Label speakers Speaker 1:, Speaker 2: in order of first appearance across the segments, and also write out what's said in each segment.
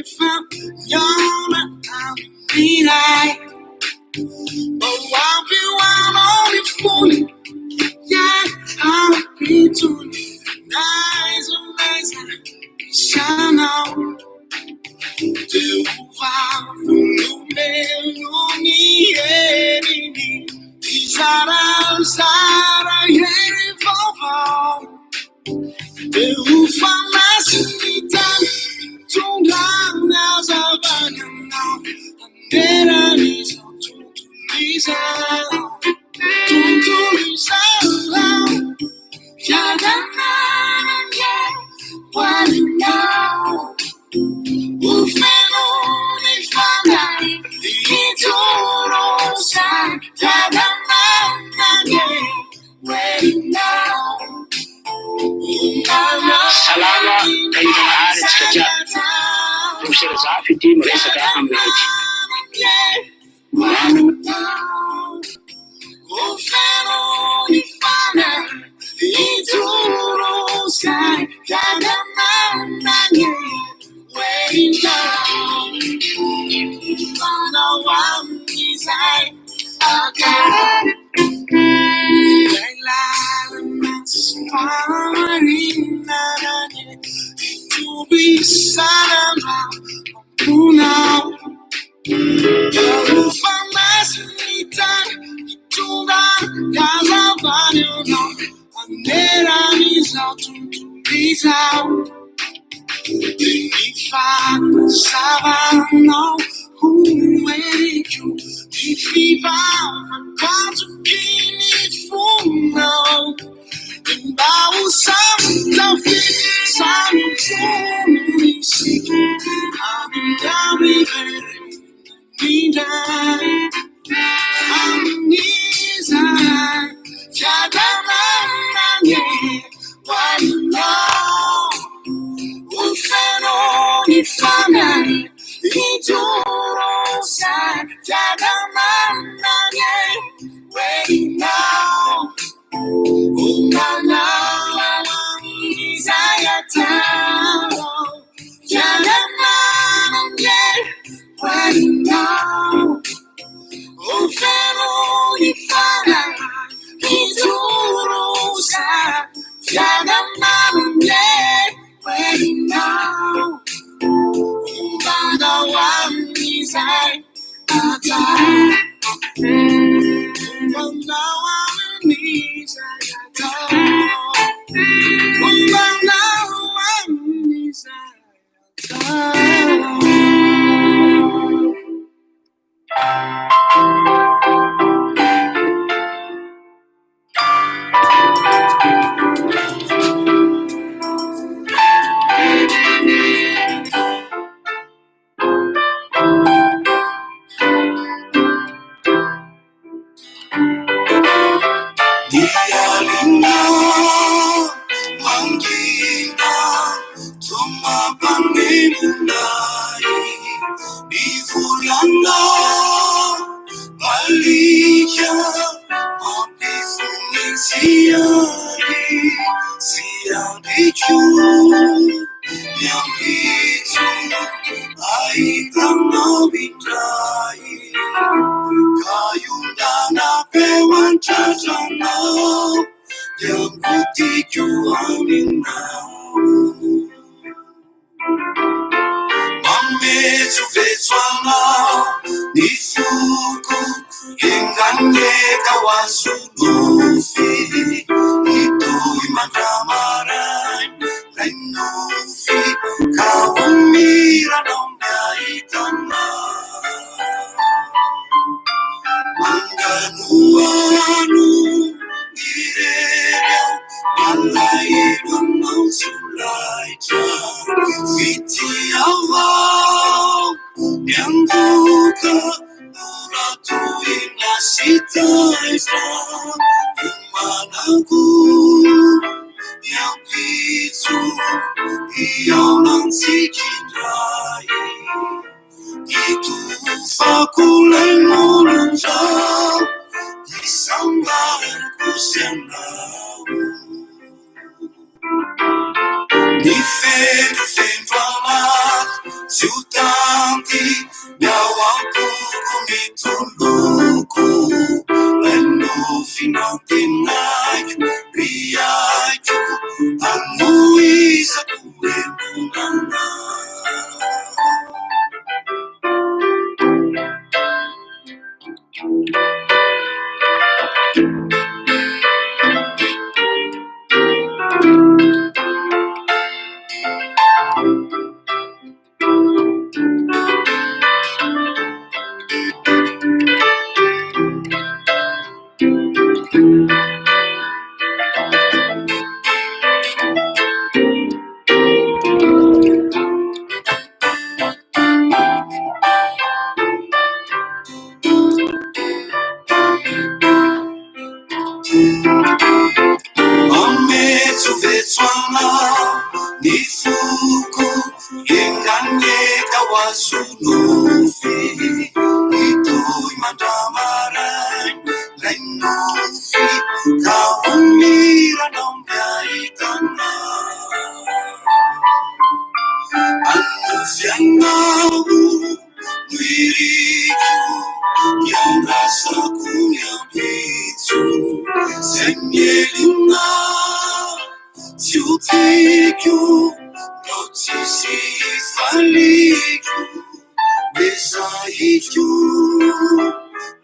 Speaker 1: Rehefa mihaona amin'ny Ray. Mba ho ampy ho anao ny fony, yeah, hampitony na aiza n'aiza misy anao. Dia ho vavolombelon'ny heriny, hizarazara hery vaovao. Dia ho fanasin'ny tany, hitondra ny hazavany aminao, haneran'izao tontolo izao. Tontolo izao, fiadanana ho anao. Ho feno ny fanahy, hijoro sahy, fiadanana ho anao.
Speaker 2: Salama Tahiranahary antsika jiaby. Profesera Zafy ity miresaka aminareo ity. Manana
Speaker 1: Ho feno ny fanahy, hijoro sahy, fiadanana ho anao. Manao amin'izay atao. Ilay lalana tsy fahamarinana anie, hitovy isan'andro am-ponao. Ho fanasin'ny tany, hitondra ny hazavany anao, haneran'izao tontolo izao. Dia ny fahazavanao ho heriko, ny fivavaka toky ny fonao. Dia mba ho samy tafita, samy ho vonona isika, amin'ny andro hiverenany indray. Amin'izay fiadanana anie ho anao. Ho feno ny fanahy, hijoro sahy, fiadanana anie ho anao. Ho manao amin'izay atao, fiadanana anie ho anao. Ho feno ny fanahy, hijoro sahy, fiadanana anie ho anao. Ho manao amin'izay atao. Ho manao amin'izay atao. Ho manao amin'izay atao.
Speaker 3: Ny alina mangina toa mampanenina ahy, ny volana malika mampifonesy ahy, tsy andriko ny ampitso ahitanao indray. Ka hiondana teo an-tratranao, dia ambotiko aminao. Mametsovetso anao ny foko, enga anie ka ho azo nofy. Hitohy mandra-maraina ilay nofy, ka ho miranao ny ahitanao. Manganohano irery aho, malahelo anao tsy ho laitra. Fitiavao miandoka, mora tohina sy taitra. Iomanako ny ampitso, hihaonantsika indray. Hitofako ilay molotrao, hisambarako sy anao. Ny fendrofendro anaty. Tsy ho tanty ny ao am-poko mitoloko, Ilay nofy nantenaiko, ry aiko, hanohizako embonana. Mametsovetso anao ny foko, enga anie ka ho azo nofy. Hitohy mandra-maraina ilay nofy, ka ho miranao ny ahitana. Hanofy anao no iriko, hiandrasako ny ampitso. Izay mielina tsy ho tiako, no tsisy faliko. Ezahiko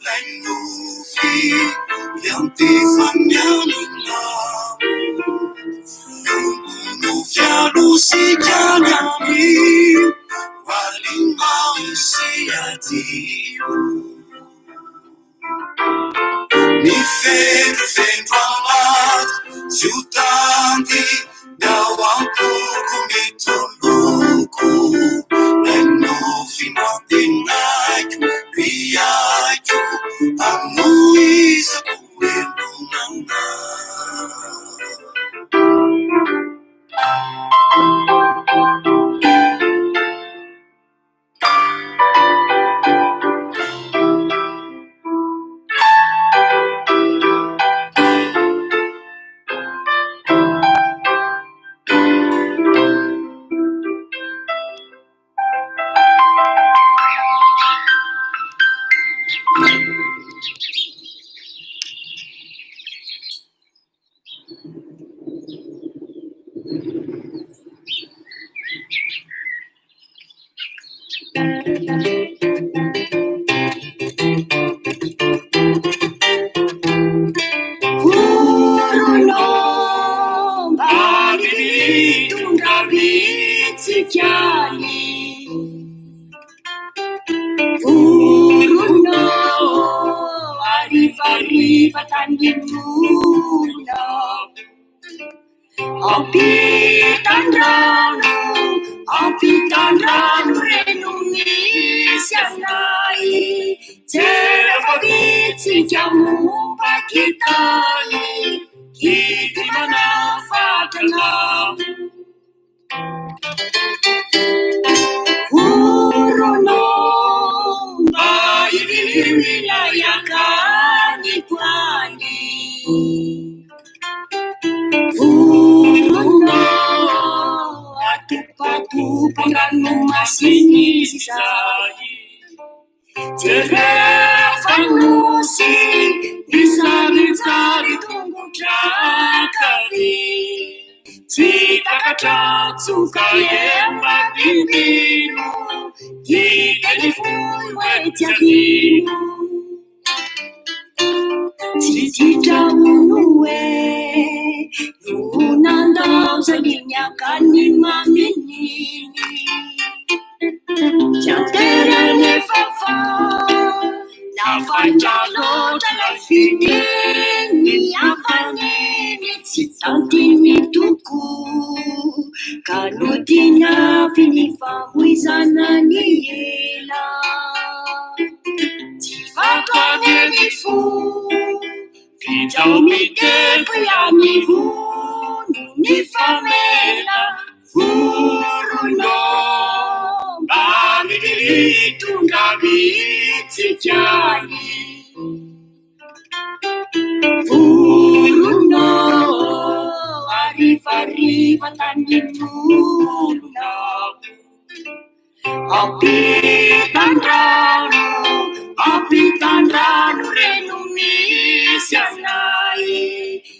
Speaker 3: ilay nofy iantefany aminao. Nofy alosika ny anio, alinao sy adio. Ny fendrofendro anaty tsy ho tanty, ny ao am-poko mitoloko. Ilay nofy nantenaiko, ry aiko, hanohizako embonana.
Speaker 4: Vorona mba mitondra bitsikany. Vorona harivariva tandindona. Ampitan-drano, ampitan-drano reno misy anay. Jereo vitsika momba kitay, kidy manafatra. Vorona mba ivilio ilay akaniko any. Vorona atopatopa an-dranomasina izy izay. Jereo fa nosy misarintsary tongotra ankavia. Tsy takatra tsoka embadindino, hita ny folo etsy adino. Tsy ditra hono hoe no nandaozany ny akany mamininy. Tsy anterany fafa, nafatra loatra ilay fininy, hafaniny tsy tantiny tokoa. Ka nodiny avy ny famoizana ny ela. Tsy vato anie ny fo, vita mitepo ihany hono ny famela. Vorona mba mitondra bitsikany. Vorona harivariva tandindona. Ampitandrano, ampitandrano re no misy anay.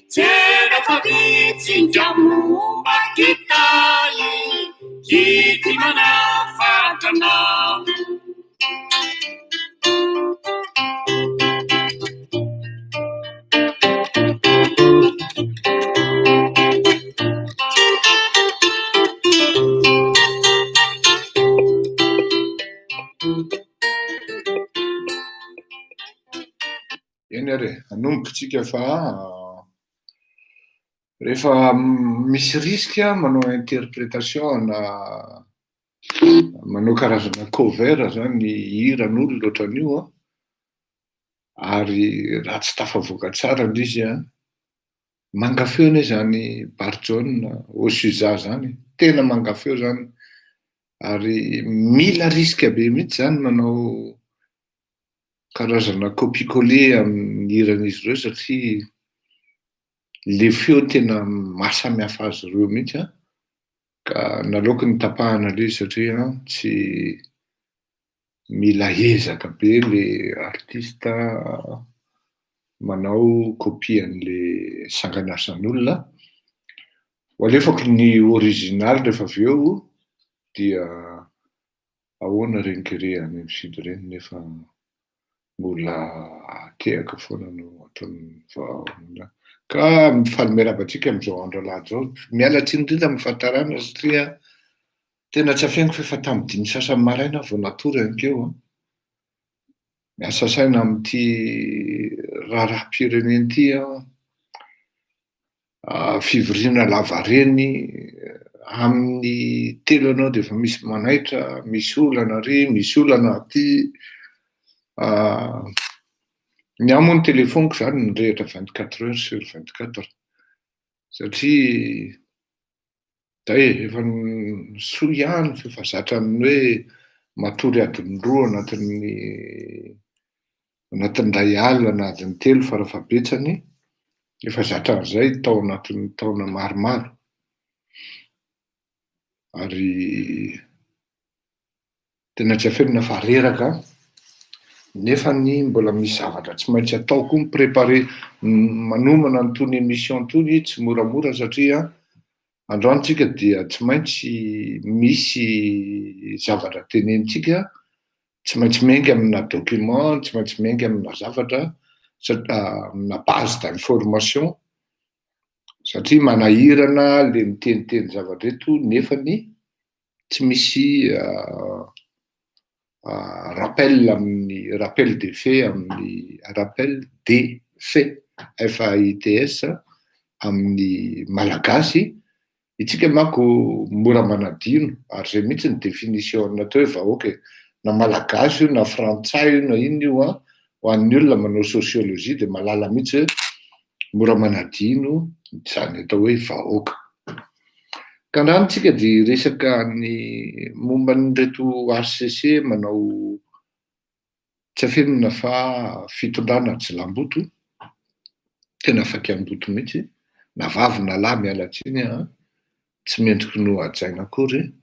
Speaker 4: Jereo fa vitsy ka momba kitay, hidy manafatra anao.
Speaker 5: Eny ary e, hanomboka tsika fa rehefa misy risque manao interprétation na manao karazana cover zany hiran'olona ohatran'io an, ary raha tsy tafavoaka tsara ilay izy an, manga feo anie zany Barijaona Osuza zany e, tena manga feo zany, ary mila risque be mihitsy zany manao karazana copie coller amin'ny hiran'izy ireo satria le feo tena mahasamihafa azy ireo mihitsy an, ka naleoko notapahana ilay izy satria tsy mila ezaka be le artiste manao copie an'le sangan'asan'olona. Ho alefako ny original rehefa avy eo dia ahoana ireny kere any mifidy ireny nefa mbola tehaka foana no ataon'ny vahaolana. Ka mifaly miarahaba antsika amin'izao andro alahady izao. Miala tsiny indrindra amin'ny fahatarana satria tena tsy afeniko fa efa tamin'ny dimy sasany maraina aho vao natory aninkeo an. Miasa saina amin'ity raharaham-pirenena ity aho. Fivoriana lavareny amin'ny telo ianao dia efa misy manaitra, misy olana ary, misy olana aty. Ny ahy moa ny telefaoniko izany mirehitra vingt quatre heures sur vingt quatre satria zay e, efa soa ihany fa efa zatra ny hoe matory adiny roa anatin'ny anatin'ny iray alina na adiny telo farafahabetsany, efa zatra an'izay tao anatin'ny taona maromaro. Ary tena tsy afenina fa reraka an, nefa ny mbola misy zavatra tsy maintsy atao koa, mi-preparer, manomana an'itony émission itony tsy moramora satria androany tsika dia tsy maintsy misy zavatra tenenintsika, tsy maintsy miainga amina document, tsy maintsy miainga amina zavatra, amina base d'information, satria manahirana le miteniteny zavatra eto nefany tsy misy rappel amin'ny rappel des faits amin'ny rappel des faits, F-A-I-T-S, amin'ny malagasy, isika manko mora manadino ary zay mihitsy ny définition ny atao hoe vahoaka e, na malagasy io na frantsay io na inona io an, ho an'ny olona manao sociologie dia mahalala mihitsy hoe mora manadino izany atao hoe vahoaka. Ka androany tsika dia hiresaka ny momba an'ireto HCC manao tsy afenina fa fitondrana jilamboto, tena faikam-boto mihitsy, na vavy na lahy miala tsiny an, tsy mendriky ny ho hajaina akory.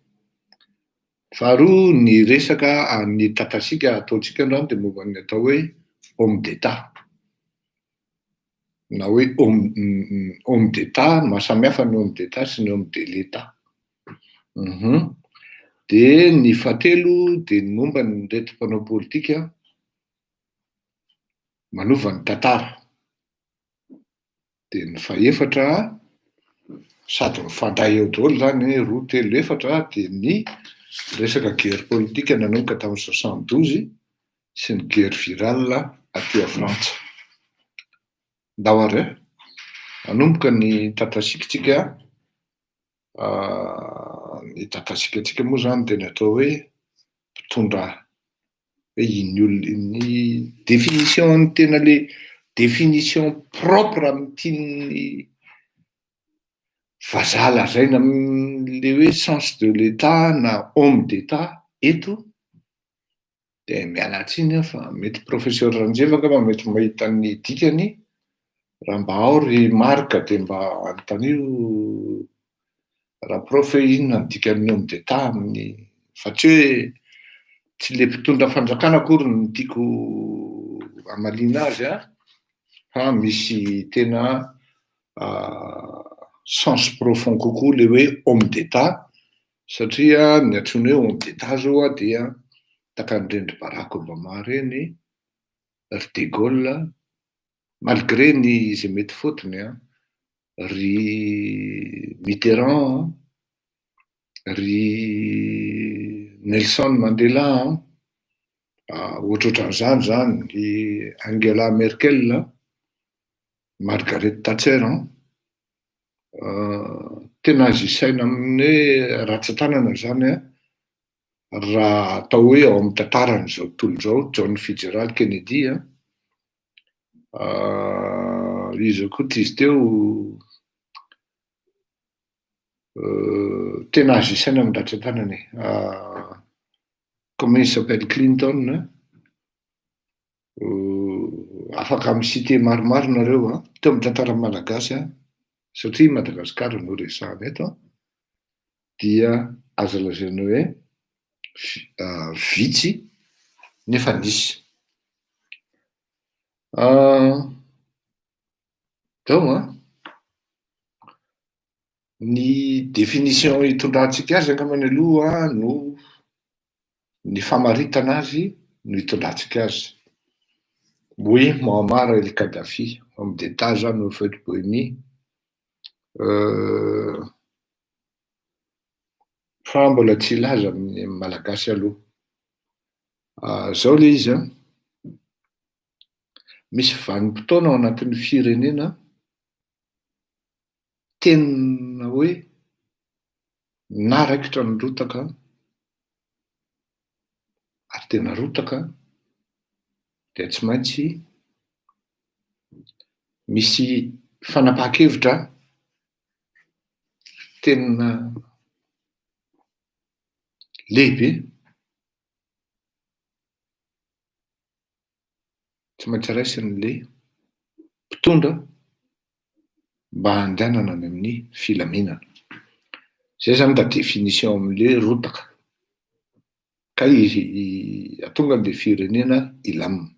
Speaker 5: Faharoa, ny resaka ny tatasika ataontsika androany dia momba ny atao hoe homme d'Etat. Na hoe homme homme d'Etat, ny maha samy hafa ny homme d'Etat sy ny homme de l'Etat. Dia ny fahatelo dia ny momba an'ireto mpanao politika manova ny tantara. Dia ny fahefatra, sady mifandray eo daholo izany, roa, telo, efatra, dia ny resaka guerre politique nanomboka tamin'ny soixante douze sy ny guerre virale aty à Frantsa. Ndao ary e! Hanomboka ny tatasikintsika, ny tatasikantsika moa izany dia ny atao hoe mpitondra hoe iny olona iny, définition ny tena le définition propre amin'ny tian'ny vazaha lazaina amin'le hoe sens de l'Etat na homme d'Etat eto dia miala tsiny aho fa mety professeur Ranjeva angamba mety mahita ny dikany, raha mba ao ry Marc dia mba anontanio Raprof hoe inona ny dikan'ny homme d'Etat amin'ny fa tsy hoe. Tsy le mpitondra fanjakana akory no tiako hamaliana azy an, fa misy tena sens profond kokoa le hoe homme d'Etat satria ny antsoina hoe homme d'Etat zao an dia tahaka an'ireny ry Barack Obama ireny, ry De Gaulle, malgré ny izay mety faute-ny an, ry Mitterrand an, ry Nelson Mandela an, ohatrohatran'izany zany, ry Angela Merkel an, Margaret Thatcher an, tena azo isaina amin'ny hoe ratsan-tanana zany an, raha atao hoe ao amin'ny tantaran'izao tontolo izao, John Fitzgerald Kennedy an, iza koa ty izy teo, Tena azo isaina ny ratsan-tanana e. Comment il s'appelle Clinton an? Afaka mi-citer maromaro nareo an, teo amin'ny tantara malagasy an, satria Madagasikara no resahana eto an, dia azo lazaina hoe vitsy nefa nisy. Zao an, ny définition itondrantsika azy angambany aloha no ny famaritana azy no itondrantsika azy. Oui, Mouammar El Kadhafi, homme d'Etat zany Houphouët-Boigny, fa mbola tsy hilaza amin'ny malagasy aloha. Zao le izy an, Misy vanim-potoana ao anatin'ny firenena tena hoe na raikitra ny rotaka ary tena rotaka dia tsy maintsy misy fanapahan-kevitra tena lehibe. Tsy maintsy raisin'le mpitondra mba handehanana any amin'ny filaminana. Zay zany la définition amin'le rotaka ka hahatonga an'le firenena hilamina.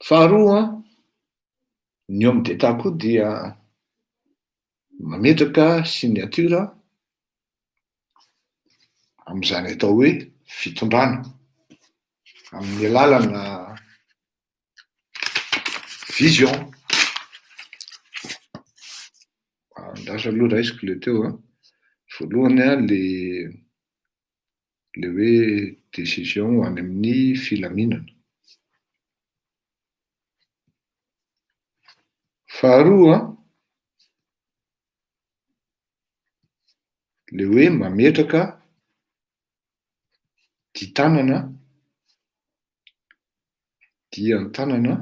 Speaker 5: Faharoa, ny homme d'Etat koa dia mametraka signature amin'izany atao hoe fitondrana, amin'ny alalana vision. Andraso aloha raisiko le teo an, voalohany an le le hoe décision ho any amin'ny filaminana. Faharoa an, le hoe mametraka dian-tanana, dian-tanana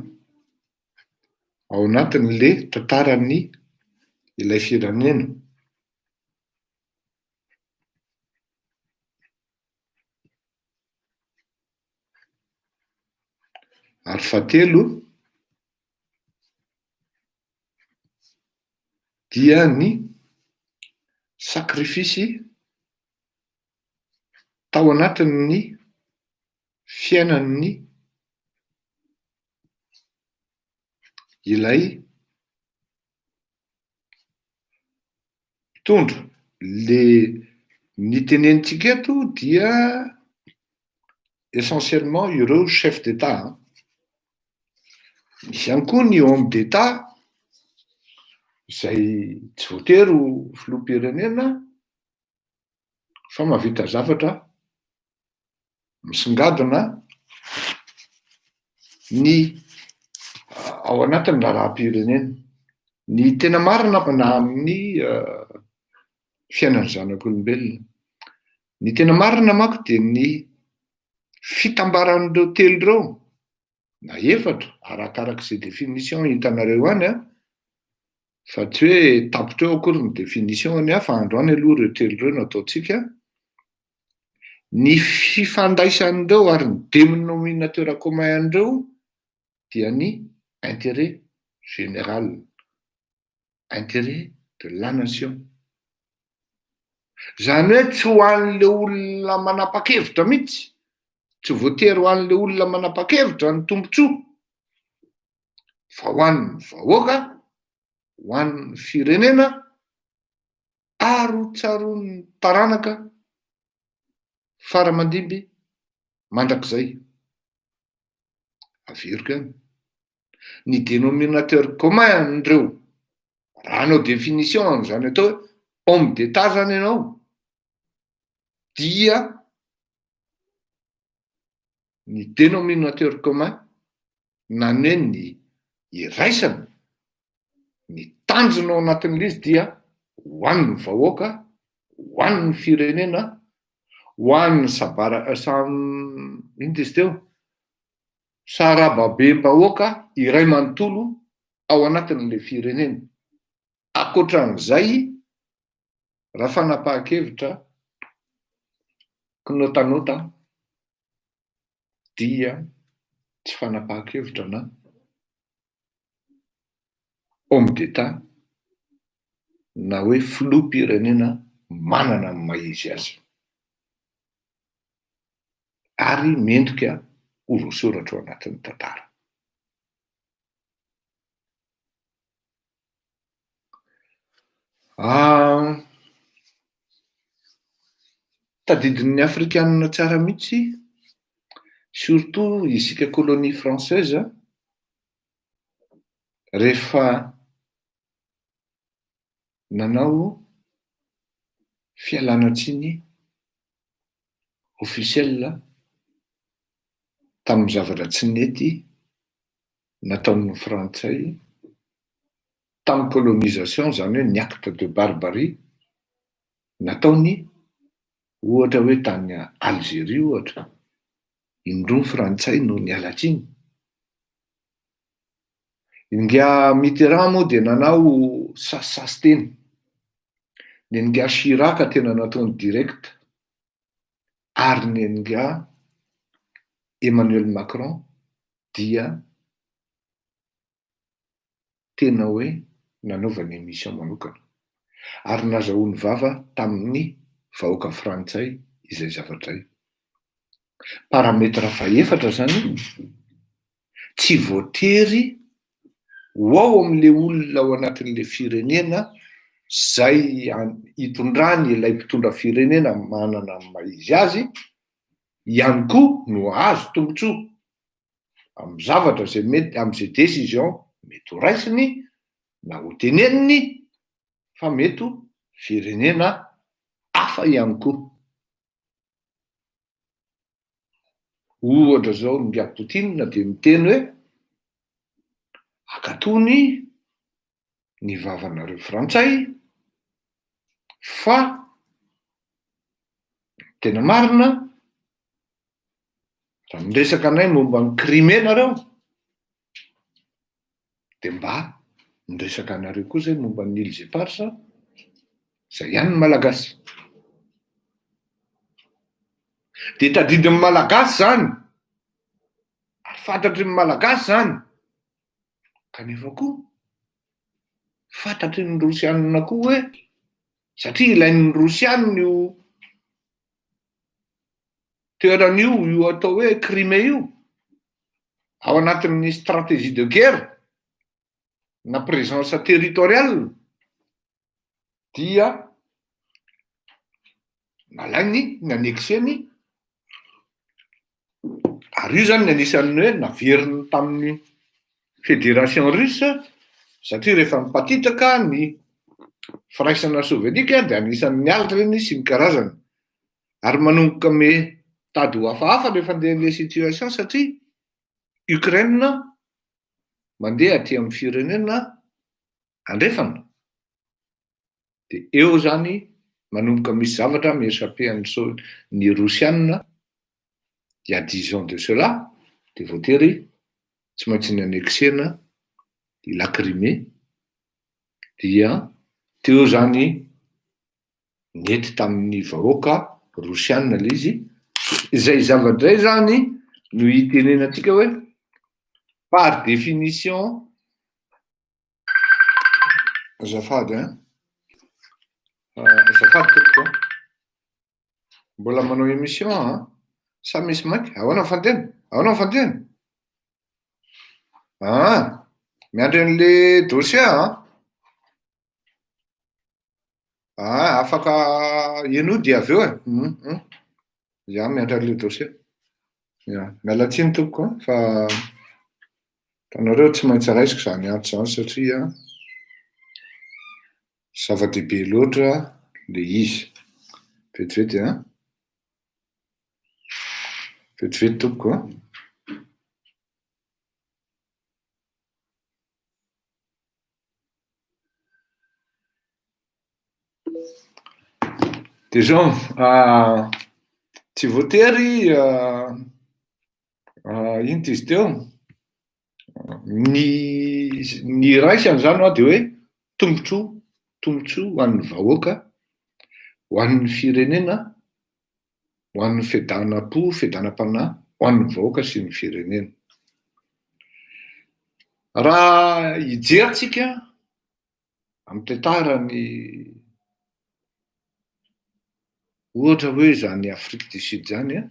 Speaker 5: ao anatin'le tantaran'ny ilay firenena. Ary fahatelo dia ny sakrifisy tao anatin'ny fiainan'ny ilay mpitondra. Le ny tenenintsika eto dia essentiellement ireo chef d'Etat an. Misy ihany koa ny homme d'Etat izay tsy voatery ho filoham-pirenena fa mahavita zavatra misongadina ny ao anatin'ny raharaham-pirenena. Ny tena marina na amin'ny fiainan'ny zanak'olombelona. Ny tena marina manko dia ny fitambaran'ireo telo ireo na efatra arakarak'izay définition hitanareo any an, fa tsy hoe tapitra eo akory ny définition-ny an, fa androany aloha ireo telo ireo no ataontsika, ny fifandraisan'ireo ary ny dénominateur commun an'ireo dia ny intérêt général, intérêt de la nation. Zany hoe tsy ho an'le olona manapa-kevitra mihitsy, tsy voatery ho an'le olona manapa-kevitra ny tombontsoa, fa ho an'ny vahoaka, ho an'ny firenena, ary ho tsaroan'ny taranaka fara aman-dimby mandrakizay. Averiko ihany, ny dénominateur commun an'ireo, raha hanao définition an'izany atao hoe homme d'Etat zany ianao, dia ny dénominateur commun na ny hoe ny iraisana, ny tanjona ao anatin'ilay izy dia ho an'ny vahoaka, ho an'ny firenena, ho an'ny sabara sam inona izy teo? Sarababem-bahoaka iray manontolo ao anatin'ilay firenena. Ankoatran'izay, raha fanapahan-kevitra kinotanota dia tsy fanapahan-kevitra na homme d'Etat na hoe filoham-pirenena manana ny maha izy azy ary mendrika ho voasoratra ao anatin'ny tantara. Tadidin'ny Afrikanina tsara mihitsy, surtout isika colonie française, rehefa nanao fialana tsiny officiel tamin'ny zavatra tsy nety nataon'ny frantsay tamin'ny colonisation, izany hoe ny acte de barbarie nataony, ohatra hoe tany Algerie ohatra, indroa ny frantsay no niala tsiny. Ingahy Mitterrand moa dia nanao sasisasy teny, ny an'ingahy Chirac tena nataony direct, ary ny an'ingahy Emmanuel Macron dia tena hoe nanaovany émission manokana ary nazahoany vava tamin'ny vahoaka frantsay izay zavatra io. Paramètre fahefatra zany, tsy voatery ho ao amin'le olona ao anatin'le firenena zay itondrany ilay mpitondra firenena manana ny maha izy azy ihany koa no hahazo tombotsoa amin'ny zavatra izay mety, amin'izay décision mety ho raisiny na ho teneniny fa mety ho firenena hafa ihany koa. Ohatra izao ingahy Poutine dia miteny hoe akatony ny vavanareo frantsay fa tena marina raha miresaka anay momba ny Crimée nareo de mba miresaka anareo koa zay momba ny îles éparses zay ihany ny malagasy. De tadidin'ny malagasy zany ary fantatry ny malagasy zany kanefa koa fantatry ny rosianina koa hoe satria ilain'ny rosianina io toerana io, io atao hoe Crimée io, ao anatin'ny stratégie de guerre na présence territoriale dia nalainy ny annexeny ary io zany ny anisan'ny hoe naveriny tamin'ny fédération russe satria rehefa nipatitaka ny firaisana sovietika dia anisan'ny niala ireny sy ny karazany ary manomboka me tady ho hafahafa le fandehan'le situation satria Ukraine mandeha aty amin'ny firenena andrefana de eo zany manomboka misy zavatra mi-échapper an'ny so- ny rosiana il y a dix ans de cela de voatery tsy maintsy ny annexena la Crimée dia teo zany nety tamin'ny vahoaka rosiana le izy, izay zava-dray zany no itenenantsika hoe par définition, azafady an, azafady tompoko an. Mbola manao émission an? Sa misy maika? Ahoana ny fandehany? Ahoana ny fandehany? Aa, miandry an'le dossier an? Aa, afaka henoy dia avy eo e. Hum hum. Ya, miandry an'le dossier. Ya, miala tsiny tompoko an, fa hitanareo tsy maintsy raisiko izany antso izany satria zava-dehibe loatra le izy. Vetivety an. Vetivety tompoko an. Dia izao, tsy voatery inona izy teo, ny ny iraisana izany hoa dia hoe tombontsoa, tombontsoa ho an'ny vahoaka, ho an'ny firenena, ho an'ny fiadanam-po, fiadanam-panahy, ho an'ny vahoaka sy ny firenena. Raha hijery tsika amin'ny tantarany ohatra hoe izany Afrique du Sud izany an,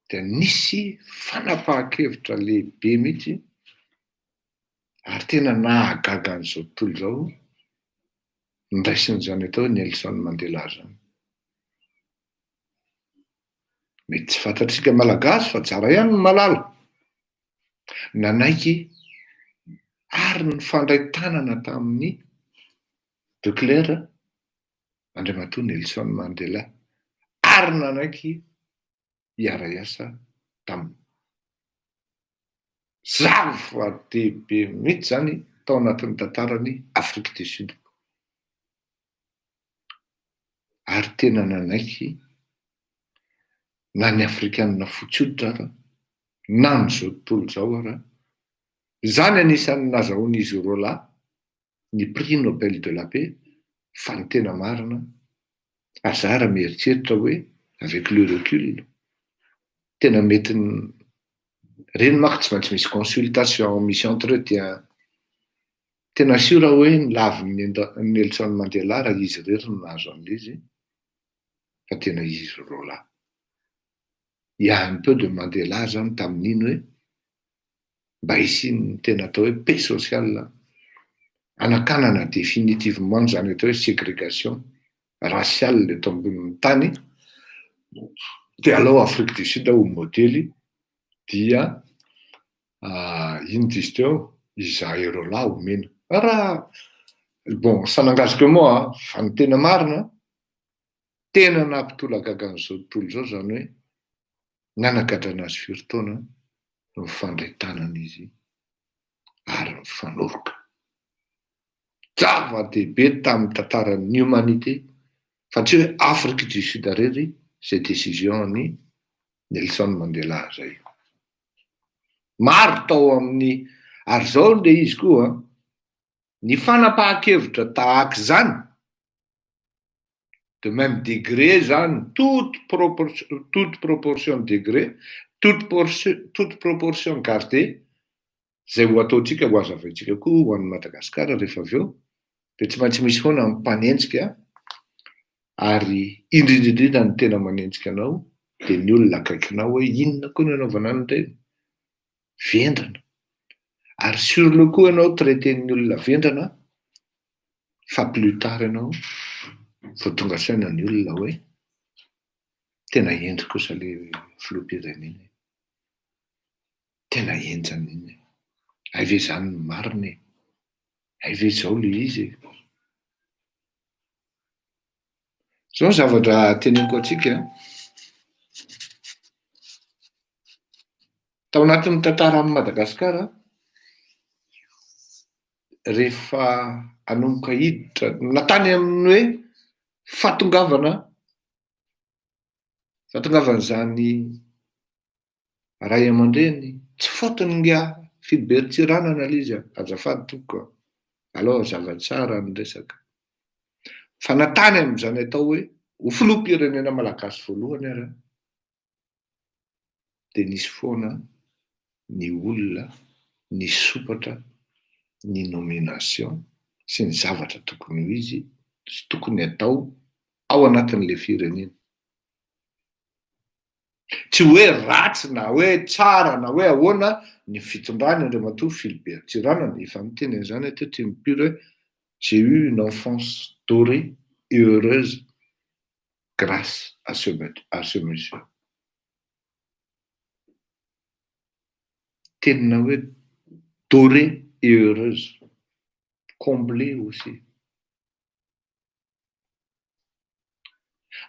Speaker 5: dia nisy fanapahan-kevitra lehibe mihitsy ary tena nahagaga an'izao tontolo izao noraisin'izany atao hoe Nelson Mandela izany. Mety tsy fantatsika Malagasy fa tsara ihany ny mahalala. Nanaiky ary nifandray tanana tamin'i De Klerk Andriamatoa Nelson Mandela ary nanaiky hiara-hiasa taminy. Zava-dehibe mihitsy izany tao anatin'ny tantaran'i Afrique du Sud. Ary tena nanaiky na ny Afrikanina fotsy hoditra ara, na ny izao tontolo izao ara, izany anisan'ny nazahoan'izy roalahy ny prix Nobel de la paix fa ny tena marina aza ary mieritreritra hoe avec le recul tena mety reny manko tsy maintsy misy consultation, misy entretien, tena sûr aho hoe ny lavin'i Nelson Mandela raha izy irery no nahazo an'ilay izy fa tena izy roalahy. Il y a un peu de Mandela zany tamin'iny hoe mba hisian'ny tena atao hoe paix sociale, hanakanana définitivement izany atao hoe ségrégation raciale eto ambonin'ny tany, dia alao Afrique du Sud ho modely dia inona izy teo, izahay roalahy omena. Raha, bon ça n'engage que moi fa ny tena marina, tena nampitolagaga an'izao tontolo izao izany hoe nanagadrana azy firy taona nifandray tanana izy ary nifanoroka. Zava-dehibe tamin'ny tantaran'ny humanité fa tsy hoe Afrique du Sud irery izay décision an'i Nelson Mandela izay. Maro tao amin'ny, ary izao ilay izy koa, ny fanapahan-kevitra tahaka izany de même degré zany, toute proportion, toute proportion degré, toute portion, toute proportion gardée, zay ho ataontsika, ho azavaintsika koa ho an'i Madagasikara rehefa avy eo, de tsy maintsy misy foana ny mpanenjika, ary indrindra indrindra ny tena manenjika anao de ny olona akaikinao hoe inona koa no anaovana an'ireny? Vendrana. Ary sur le coup ianao traiter-n'ny olona vendrana, fa plus tard ianao vao tonga saina ny olona hoe tena hendry kosa le filoham-pirenena e, tena henjana iny e, hay ve izany no marina e, hay ve izao le izy e. Izao ny zavatra teneniko antsika, tao anatin'ny tantaran'i Madagasikara, rehefa hanomboka hiditra na tany amin'ny hoe fahatongavana, fahatongavan'izany ray aman-dreny, tsy faute-ny ingahy Philibert Tsiranana ilay izy an, azafady tompoko an, aleo hazava tsara ny resaka, fa na tany amin'izany atao hoe ho filoham-pirenena malagasy voalohany ary an, dia nisy foana ny olona nisompatra ny nomination sy ny zavatra tokony ho izy sy tokony atao ao anatin'ilay firenena. Tsy hoe ratsy na hoe tsara na hoe ahoana ny fitondrany Andriamatoa Philibert Tsiranana, efa niteny an'izany aho teo Team Pure hoe j'ai eu une enfance dorée et heureuse grâce à ce à ce monsieur. Tena hoe dorée et heureuse, comblée aussi.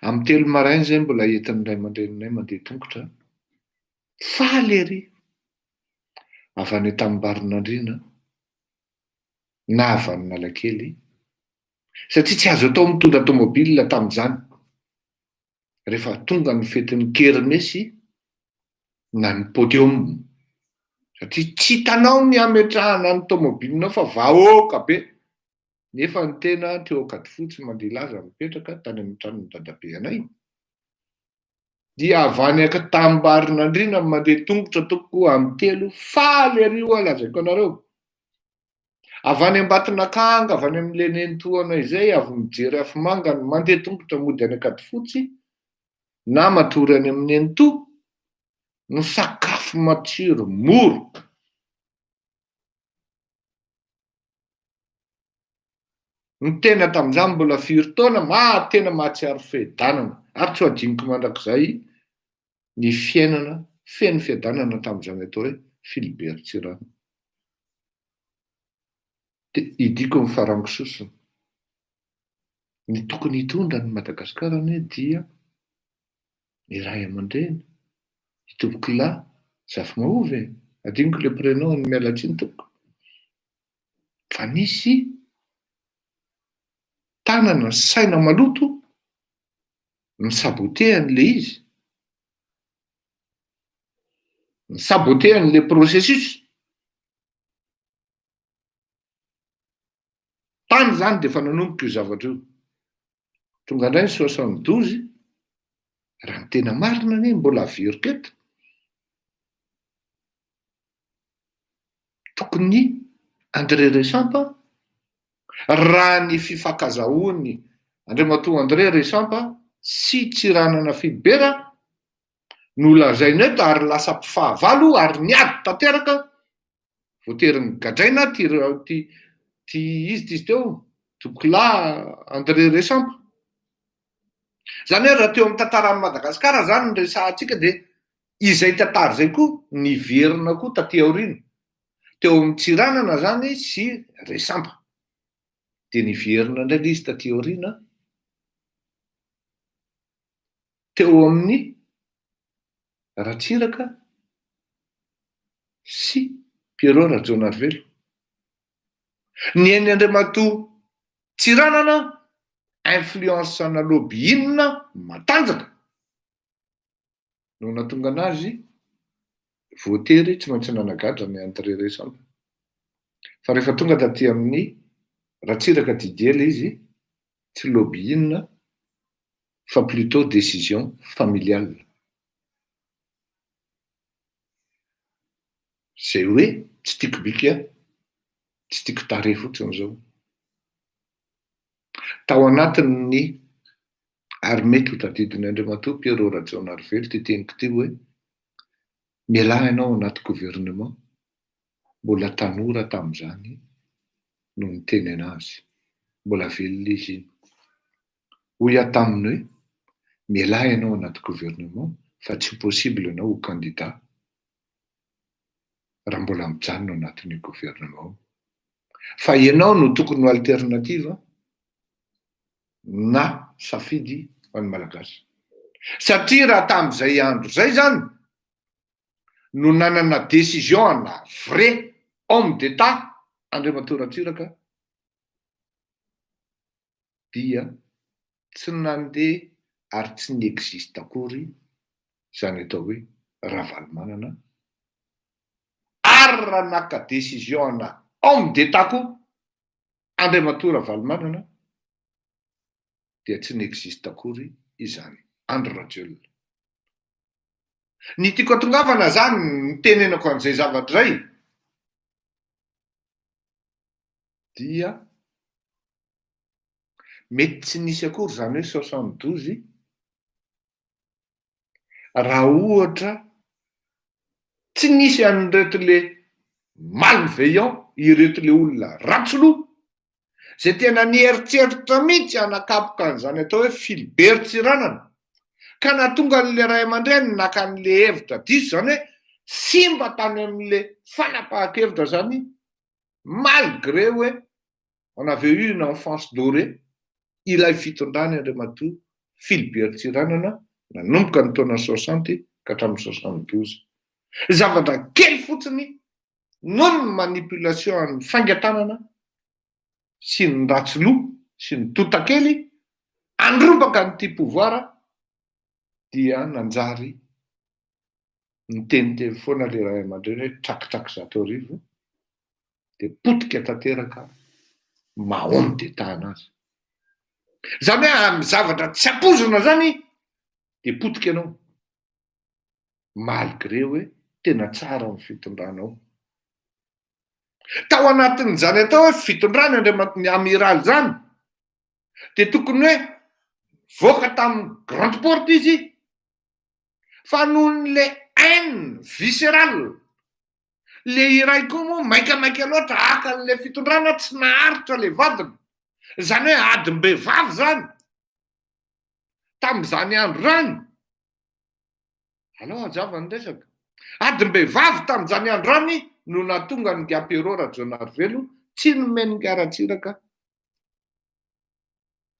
Speaker 5: Amin'ny telo maraina izay mbola entin'ny ray aman-dreninay mandeha tongotra. Faly ery! Avy any Antanimbarinandriana na avy any Analakely satria tsy azo atao mitondra tomobile tamin'izany rehefa tonga ny fetin'ny kermesy na ny podium satria tsy hitanao ny hametrahana ny tomobilinao fa vahoaka be. Nefa ny tena teo Ankadifotsy Mandilaza mipetraka tany amin'ny tranon'i dadabe anay dia avy any Antanimbarinandriana mandeha tongotra tompoko amin'ny telo faly ery oa lazaiko anareo. Avy any Ambatonakanga avy any amin'ilay nenitoanay izay avy mijery afomanga no mandeha tongotra mody any Ankadifotsy na matory any amin'ny nenitoa no sakafo matsiro mora. Ny tena tamin'izany mbola firy taona maha tena mahatsiaro fiadanana ary tsy ho adinoko mandrakizay ny fiainana feno fiadanana tamin'izany atao hoe Philibert Tsiranana. Dia idiko ny farango sosona. Ny tokony hitondra an'i Madagasikara anie dia ny ray aman-dreny, i Tompokolahy Zafimahovy e! Adinoko le prénom-ny, miala tsiny tompoko. Fa nisy tanana sy saina maloto ni-saboter an'le izy, ni-saboter an'le processus. Tany izany dia efa nanomboka io zavatra io. Tonga indray ny 72, raha ny tena marina anie mbola averiko eto, tokony André Resampa, raha ny fifankazahoany Andriamatoa André Resampa sy Tsiranana Philibert no lazaina eto ary lasa mpifahavalo ary niady tanteraka, voatery nogadraina ty ty ty izy ty izy teo, Tompokolahy André Resampa. Zany hoe raha teo amin'ny tantaran'i Madagasikara zany no resahantsika dia izay tantara izay koa niverina koa taty aoriana. Teo amin'ny Tsiranana zany sy Resampa. Dia niverina indray ilay izy taty aoriana teo amin'ny Ratsiraka sy Pierrot Rajaonarivelo. Ny an'i Andriamatoa Tsiranana, influence ana lobbying matanjaka no nahatonga anazy voatery tsy maintsy nanagadra an'i André Resampa. Fa rehefa tonga taty amin'ny Ratsiraka Didier ilay izy, tsy lobbying fa plutôt décision familiale. Izay hoe tsy tiako bika, tsy tiako tarehy fotsiny izao. Tao anatin'ny, ary mety ho tadidin'i Andriamatoa Pierrot Rajaonarivelo ity teniko ity hoe, mialà ianao ao anaty gouvernement, mbola tanora tamin'izany no niteny an'azy, mbola velona izy iny. Hoy aho taminy hoe, mialà ianao anaty gouvernement fa tsy possible ianao ho candidat raha mbola mijanona ao anatin'io gouvernement io. Fa ianao no tokony ho alternative na safidy ho an'ny Malagasy. Satria raha tamin'izay andro izay izany no nanana décision ana vrai homme d'Etat Andriamatoa Ratsiraka dia tsy nandeha ary tsy ni-existe akory izany atao hoe Ravalomanana ary raha naka décision ana homme d'Etat koa Andriamatoa Ravalomanana dia tsy ni-existe akory izany Andry Rajoelina. Ny tiako atongavana zany nitenenako an'izay zavatra izay dia. Mety tsy nisy akory izany hoe 72 raha ohatra tsy nisy an'ireto le malveillant, ireto le olona ratsy loha, izay tena nieritreritra mihitsy hanakapoka an'izany atao hoe Philbert Tsiranana, ka nahatonga an'le ray aman-dreny naka an'le hevitra diso, izany hoe simba tany amin'le fanapahan-kevitra izany malgré hoe on avait eu une enfance dorée ilay fitondrany Andriamatoa Philbert Tsiranana nanomboka ny taona 60 ka hatramin'ny 72. Zavatra kely fotsiny noho ny manipulation an'ny faingan-tanana sy ny ratsy loha sy ny tontakely andrombaka an'ity pouvoir dia nanjary niteniteny foana le ray aman-dreny hoe trakitraky 1100 dia potika tanteraka maha homme d'état anazy. Zany hoe amin'ny zavatra tsy ampoizina zany dia potika ianao malgré hoe tena tsara ny fitondranao. Tao anatin'izany atao hoe fitondrany Andriamanitra ny amiraly zany dia tokony hoe voaka tamin'ny grande porte izy fa noho ny le haine viscérale, le iray koa moa maikamaika loatra haka an'le fitondrana tsy naharitra le vadiny, zany hoe adim-behivavy zany tamin'izany andro zany, alao hazava ny resaka, adim-behivavy tamin'izany andro zany no nahatonga an'i Nga Pierrot Rajaonarivelo tsy nomen'i Nga Ratsiraka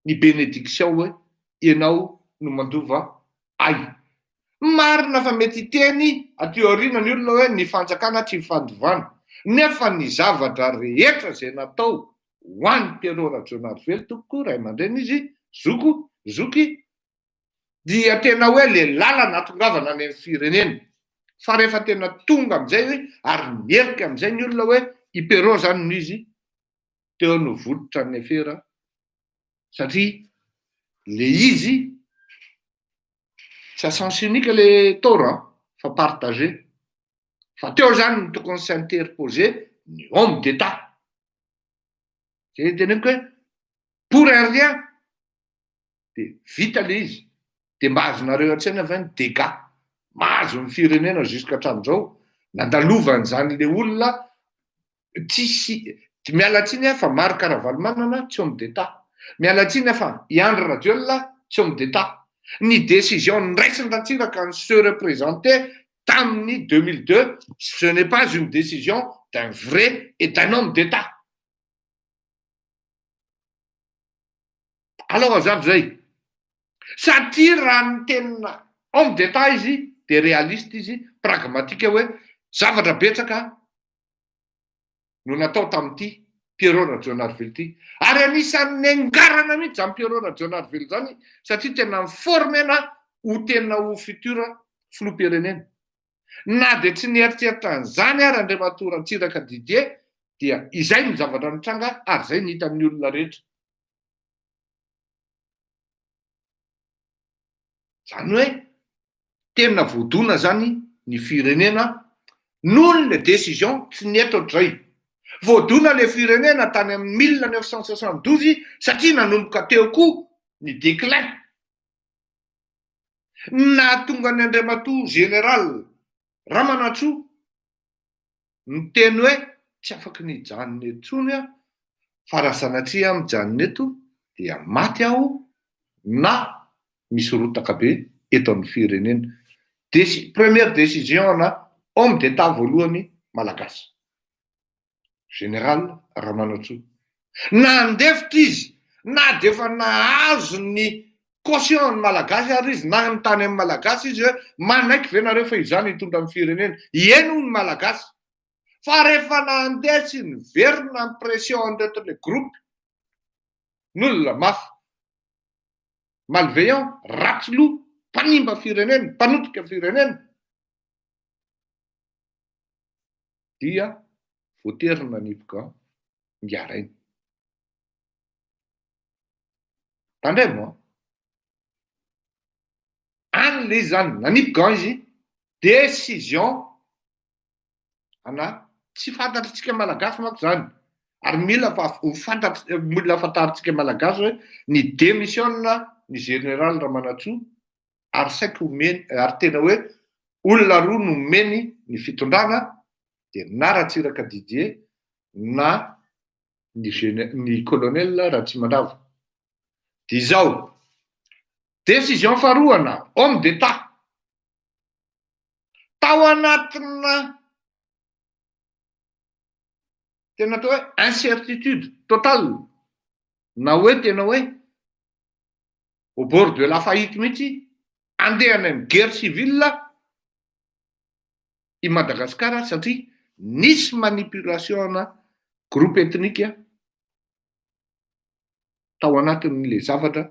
Speaker 5: ny bénédiction hoe ianao no mandova ahy. Marina fa mety hiteny aty aoriana ny olona hoe ny fanjakana tsy ifandovana, nefa ny zavatra rehetra izay natao ho an'i Pierrot Rajaonarivelo tompoko, ray aman-dreny izy, zoko, zoky, dia tena hoe le lalana atongavana any amin'ny firenena. Fa rehefa tena tonga amin'izay hoe ary miherika amin'izay ny olona hoe i Pierrot zany no izy, teo no vototra ny afera satria le izy tsy à sens unique le tort an, fa partagé, fa teo zany no tokony s'interposer ny homme d'état, zay teneniko hoe pour un rien de vita le izy, de mba azonareo an-tsaina va ny dégâts mahazo ny firenena jusqu'à hatramin'izao nandalovan'izany le olona tsisy. Miala tsiny aho fa Marc Ravalomanana tsy homme d'état, miala tsiny aho fa i Andry Rajoelina tsy homme d'état. Ny décision ndraisiny Ratsiraka ny se représenter tamin'ny 2002, ce n'est pas une décision d'un vrai et d'un homme d'état. Alors azavy zay, satria raha ny tena homme d'état izy de réaliste izy, pragmatique, hoe zavatra betsaka no natao tamin'ity Pierrot Rajaonarivelo ty, ary anisan'ny niangarana mihitsy zany Pierrot Rajaonarivelo zany satria tena miformena ho tena ho futur filoham-pirenena. Na de tsy nieritreritra an'izany ary Andriamatoa Ratsiraka Didier dia izay no zavatra nitranga ary zay ny hitan'ny olona rehetra. Zany hoe tena voadona zany ny firenena noho le décision tsy nety ohatrizay. Voadona le firenena tany amin'ny 1972 satria nanomboka teo koa ny déclin. Nahatonga ny Andriamatoa général Ramanantsoa niteny hoe tsy afaky ny hijanona intsony aho fa raha sanatria aho mijanona eto dia maty aho na misy rotaka be eto amin'ny firenena. Déci- première décision na homme d'état voalohany malagasy, général Ramanantsoa. Nandefitra izy na de efa nahazo ny caution ny malagasy ary izy na ny tany amin'ny malagasy izy hoe manaiky ve nareo fa izany hitondra amin'ny firenena, eny hoy ny malagasy. Fa rehefa nandeha sy niverina ny pression an'ireto le groupe n'olona mafy, malveillant, ratsy loha, mpanimba firenena, mpanotika firenena, dia voatery nanipoka ngarainy. Tandremo an, any le izy zany nanipoka izy, décision ana tsy fantatritsika malagasy manko zany. Ary mila fa ho fantatr mila fantarintsika Malagasy hoe ni démissionne ny général Ramanantsoa ary saiky omeny ary tena hoe olona roa no omeny ny fitondrana dia na Ratsiraka Didier na ny géné ny colonel Ratsimandrava. Dia izao, décision faharoa na homme d'État tao anatina tena atao hoe incertitude totale na hoe tena hoe au bord de la faillite mihitsy, andeha any amin'ny guerre civile i Madagasikara satria nisy manipulation ana groupe ethnique tao anatin'le zavatra.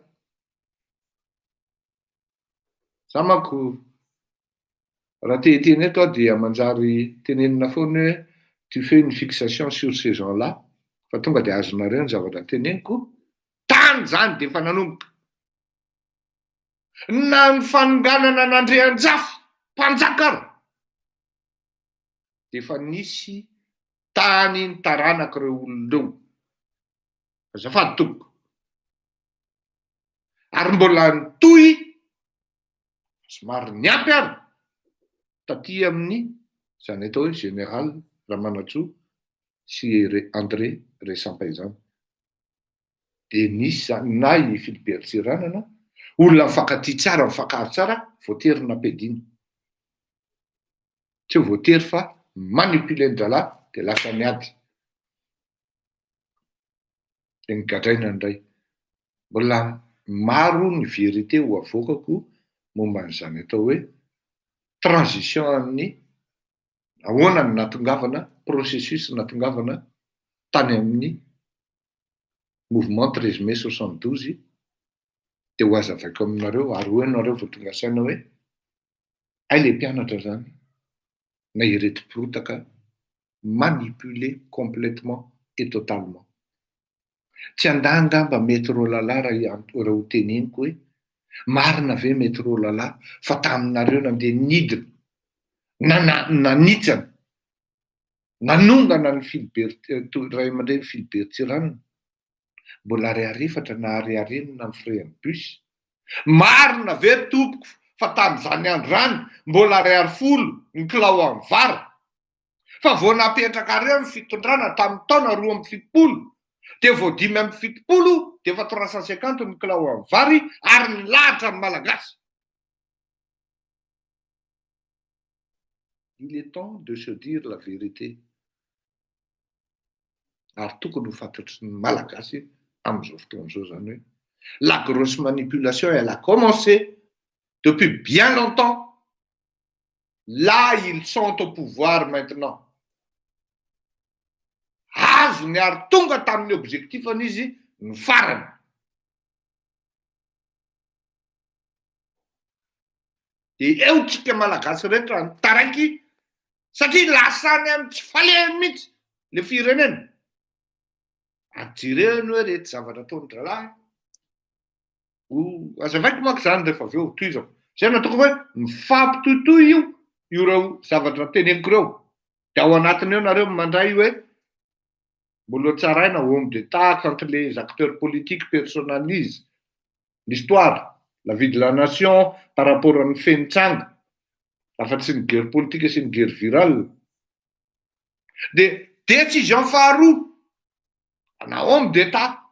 Speaker 5: Za manko raha te hiteny eto aho dia manjary tenenina foana hoe tu fais une fixation sur ces gens là fa tonga dia azonareo ny zavatra teneniko. Tany zany dia efa nanomboka na ny fanonganana an'Andrianjafy mpanjaka ary dia efa nisy tany ny taranak'ireo olona ireo. Azafady tompoko. Ary mbola nitohy somary niampy ary taty amin'ny izany atao hoe général Ramanantsoa sy André Resampa izany. Dia nisy izany na i Philibert Tsiranana, olona mifankatia tsara, mifankahazo tsara, voatery nampiadiana. Tsy hoe voatery fa manipuler-n-drahalahy dia lasa niady. Dia nogadraina indray. Mbola maro ny vérité ho avoakako momba an'izany atao hoe transition an'ny ahoana no nahatongavana, processus nahatongavana tany amin'ny mouvement 13 mai 72, dia ho hazavaiko aminareo ary ho eo nareo vao tonga saina hoe hay le mpianatra zany na ireto mpirotaka manipuler complètement et totalement. Tsy handà angamba Maître Rolala raha raha ho teneniko hoe marina ve Maître Rolala fa taminareo nandeha nidina na nanitsana nanongana ny Philibert ray aman-dreny Philibert Tsiranana mbola ariary efatra na ariary enina ny frais an'ny bus? Marina ve tompoko fa tamin'izany andro izany mbola ariary 10 ny kilao amin'ny vary? Fa vao napetrakareo ny fitondrana tamin'ny taona 72 dia vao 75 dia efa 350 ny kilao amin'ny vary ary nilahatra ny Malagasy. Il est temps de se dire la vérité. Ary tokony ho fantatry ny Malagasy amin'izao fotoana izao zany hoe la grosse manipulation, elle a commencé depuis bien longtemps. Là ils sont au pouvoir maintenant. Azony ary tonga tamin'ny objectif-ny izy ny farany. Dia eo tsika Malagasy rehetra ny taraiky satria lasa any amin'ny tsy falehany mihitsy le firenena. Ary jereo hoe reto zavatra ataon-drahalahy. Ho azavaiko manko izany rehefa avy eo, tohizako. Izay no ataoko hoe mifampitohitohy io ireo zavatra teneniko ireo. Dia ao anatiny eo nareo mandray hoe mbola tsaraina homme d'État quand les acteurs politiques personnalisent l'histoire, la vie de la nation par rapport amin'ny fenitsanga, afa-tsy ny guerre politique sy ny guerre virale. Dia décision faharoa na homme d'État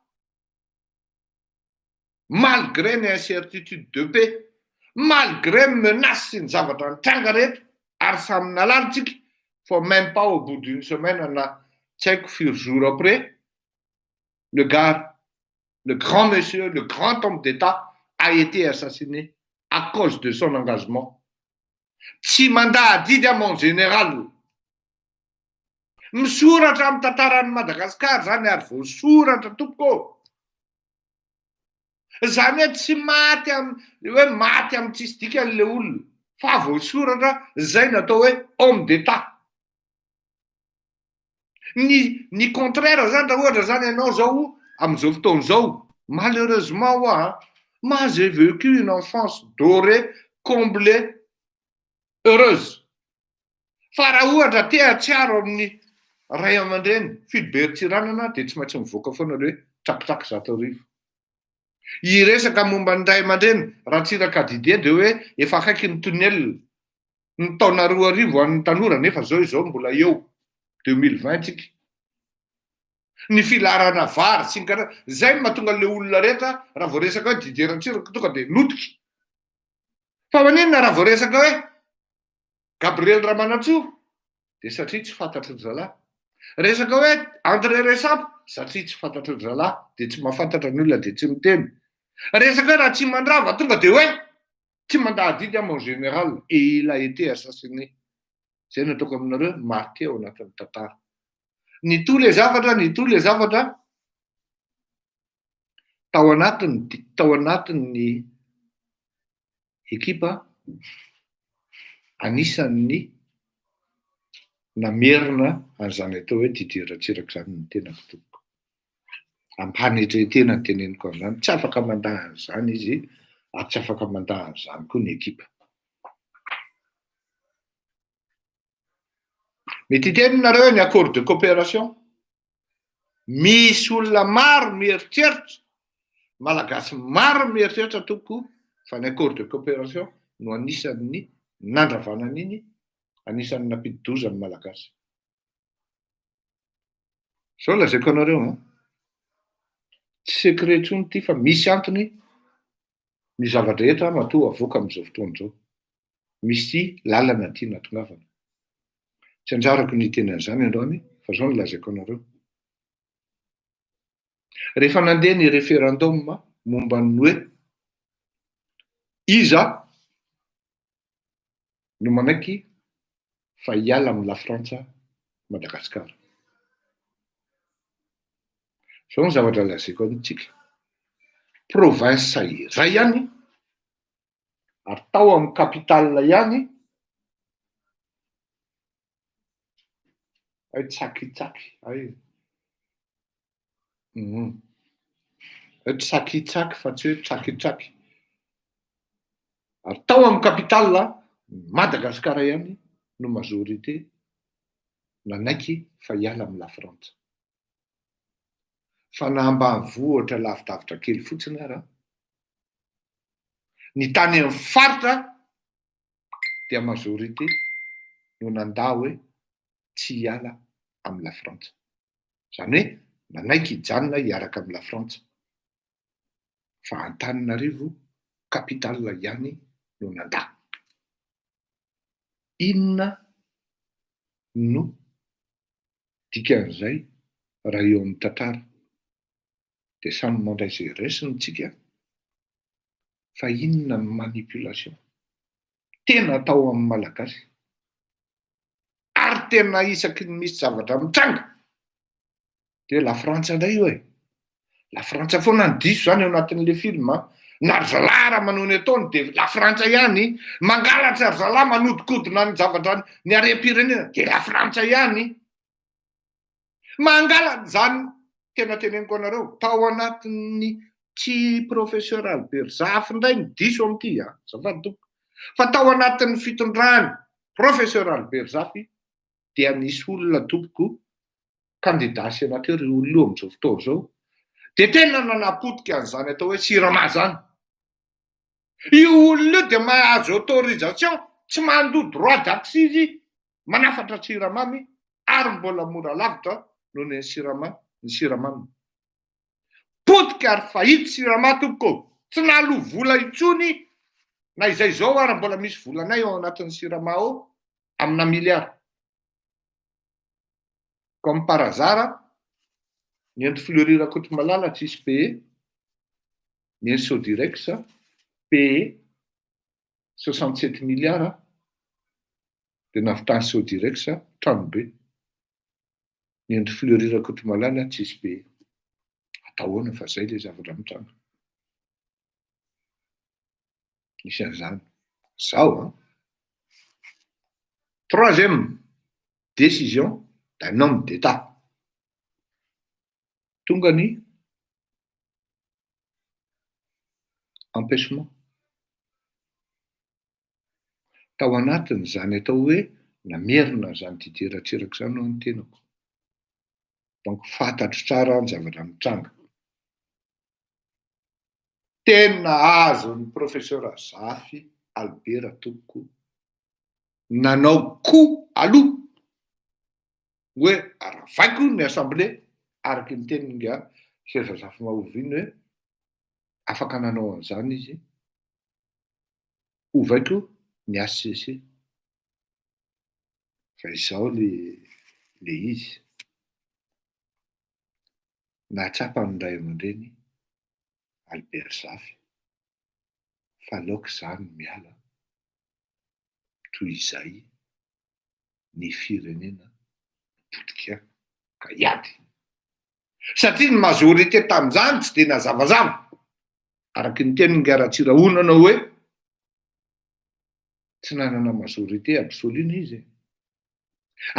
Speaker 5: malgré ny incertitude de paix, malgré ny menace sy ny zavatra nitranga rehetra ary samy nalala tsika fa même pas au bout d'une semaine na tsy haiko firy jours après, le gars, le grand monsieur, le grand homme d'État a été assassiné à cause de son engagement. Tsy mandà adidy aho, mon général. Misoratra amin'ny tantaran'i Madagasikara zany ary voasoratra tompoko. Zany hoe tsy maty am hoe maty amin'ny tsisy dikany le olona fa voasoratra zay natao hoe homme d'État. Ny contraire zany raha ohatra zany ianao zao amin'izao fotoana izao, malheureusement hoa, moi j'ai vécu une enfance dorée, comblée, heureuse. Fa raha ohatra te hatsiaro amin'ny Ray aman-dreny Philbert Tsiranana dia tsy maintsy mivoaka foana le hoe tsakitraky 1100. Hiresaka momba ny ray aman-dreny Ratsiraka Didier dia hoe efa akaiky ny tunnel ny taona 2000 ho an'ny tanora nefa zao izao mbola eo 2020 tsika. Ny filaharana vary sy ny kara zay no mahatonga an'le olona rehetra raha vao resaka hoe Didier Ratsiraka tonga dia lotika. Fa maninona raha vao resaka hoe Gabriel Ramanantsoa dia satria tsy fantatry ry zalahy. Resaka hoe André Resampa satria tsy fantatry ry zalahy dia tsy mahafantatra ny olona dia tsy miteny. Resaka hoe Ratsimandrava tonga dia hoe tsy mandà adidy aho mon général et il a été assassiné. Zay no ataoko aminareo marqué ao anatin'ny tantara. Nitohy le zavatra, nitohy le zavatra tao anatin'ny tao anatin'ny ekipa anisan'ny namerina an'izany atao hoe Didier Ratsiraka izany ny tenako tompoko. Ampanetren-tena ny teneniko an'izany, tsy afaka mandà an'izany izy ary tsy afaka mandà an'izany koa ny ekipa. Mety hiteny nareo hoe ny accord de coopération. Misy olona maro mieritreritra, Malagasy maro mieritreritra tompoko fa ny accord de coopération no anisan'ny nandravana an'iny, anisan'ny nampidi-doza ny Malagasy. Zao lazaiko anareo an, tsy secret intsony ity fa misy antony ny zava-drehetra matoa avoaka amin'izao fotoana izao. Misy lalana tiana hatongavana. Tsy anjarako ny hiteny an'izany androany fa zao no lazaiko anareo. Rehefa nandeha ny référendum momba ny hoe iza no manaiky fa hiala amin'i Lafrantsa Madagasikara. Zao ny zavatra lazaiko amintsika, province iray ihany ary tao amin'ny capitale ihany hay tsakitsaky hay hay tsakitsaky fa tsy hoe tsakitraky ary tao amin'ny capitale Madagasikara ihany no majorité nanaiky fa hiala amin'ny Lafrantsa. Fa na ambanivohitra lavidavitra kely fotsiny ara, ny tany amin'ny faritra dia majorité no nandà hoe tsy hiala amin'i Lafrantsa. Izany hoe nanaiky hijanona hiaraka amin'i Lafrantsa. Fa Antananarivo capitale ihany no nandà. Inona no Dikan'izay, raha eo amin'ny tantara, dia samy mandray izay raisiny tsika, fa inona ny manipulation tena atao amin'ny Malagasy, ary tena isaky ny misy zavatra mitranga dia la Frantsa indray io e! La Frantsa foana no diso zany ao anatin'le film a! Na ry zalahy ara manao ny ataony de la Frantsa ihany, mangalatra ry zalahy manodikodina ny zavatra ny harem-pirenena de la Frantsa ihany, mangala zany tena teneniko anareo tao anatin'ny tsy professeur Albert Zafy indray no diso amin'ity a, azafady tompoko, fa tao anatin'ny fitondrany professeur Albert Zafy dia nisy olona tompoko candidat sénateur io olona io amin'izao fotoana izao dia tena nanapotika an'izany atao hoe Sirama zany. Io olona io dia mahazo autorisation, tsy mandoa droit d'accise izy, manafatra siramamy ary mbola mora lavitra noho ny an'ny Sirama ny siramamy. Potika ary fahity Sirama tompoko, tsy nahaloa vola intsony na izay izao ara mbola misy volanay ao anatin'ny Sirama ao amina milliard. Comme par hasard, ny an'i Fleury Rakotomalala tsisy paye, ny an'i Sodirex paye 67 milliards dia nahavitany Sodirex trano be. Ny an'i Fleury Rakotomalala tsisy paye. Atao ahoana fa zay le zavatra mitranga. Misy an'izany. Zao an. Troisième décision d'un homme d'État. Tonga ny empêchement. Tao anatin'izany atao hoe namerina an'izany Didier Ratsiraka izany ho'a ny tenako. Donc fantatro tsara ny zavatra mitranga. Tena azon'ny professeur Zafy Albert tompoko nanao coup aloha hoe aravaiko ny assemblée araky ny tenin'ingahy Serge Zafimahova iny hoe afaka nanao an'izany izy, ovaiko ny HCC. Fa izao le le izy, nahatsapa ny ray aman-dreny Albert Zafy fa aleoko izany miala toy izay ny firenena potika ka hiady. Satria ny majorité tamin'izany tsy dia nazavazava, araky ny tenin'ingahy Ratsirahonana hoe tsy nanana majorité absolue izy e.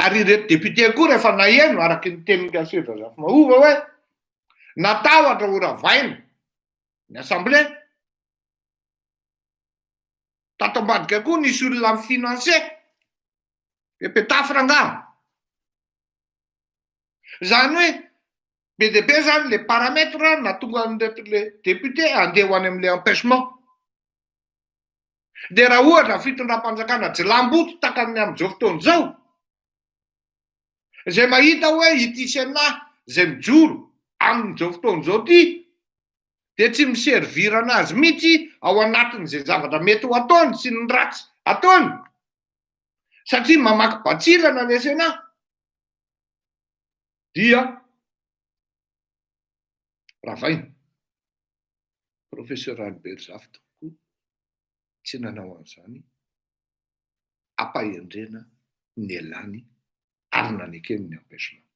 Speaker 5: Ary ireto député koa rehefa naheno araky ny tenin'i Seza Zafimahova hoe natahotra ho ravaina ny assemblée, tato ambadika koa nisy olona mi-financer, hoe petafy rangaha. Zany hoe be dia be zany le paramètre nahatonga an'ireto le député handeha ho any am'le empêchement. Dia raha ohatra fitondram-panjakana jilamboto takan'ny amin'izao fotoana izao, izay mahita hoe ity Sénat izay mijoro amin'izao fotoana izao ity dia tsy mi-servir anazy mihitsy ao anatin'izay zavatra mety ho ataony sy ny ratsy ataony, satria mamaky batsilana ilay Sénat, dia ravaina. Professeur Albert Zafy tompoko tsy nanao an'izany ampahendrena nialany ary nanekeny ny empêchement.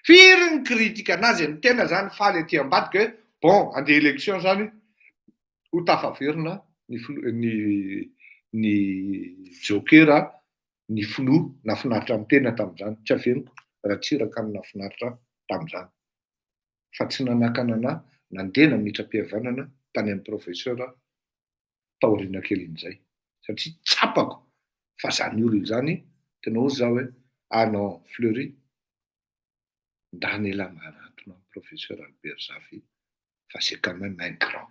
Speaker 5: Firy ny critique anazy ny tena zany faly aty ambadika hoe bon andeha élection zany ho tafaverina ny filoha ny ny joker ny filoha nahafinaritra ny tena tamin'izany, tsy aveniko Ratsiraka no nahafinaritra tamin'izany. Fa tsy nanakana anà nandeha namitram-pihavanana tany amin'ny professeur taoriana kelin'izay satria tsapako fa zany olona izany tena hozy za hoe ah non Fleury ndany elah manantona an'i professeur Albert Zafy fa c'est quand même un grand.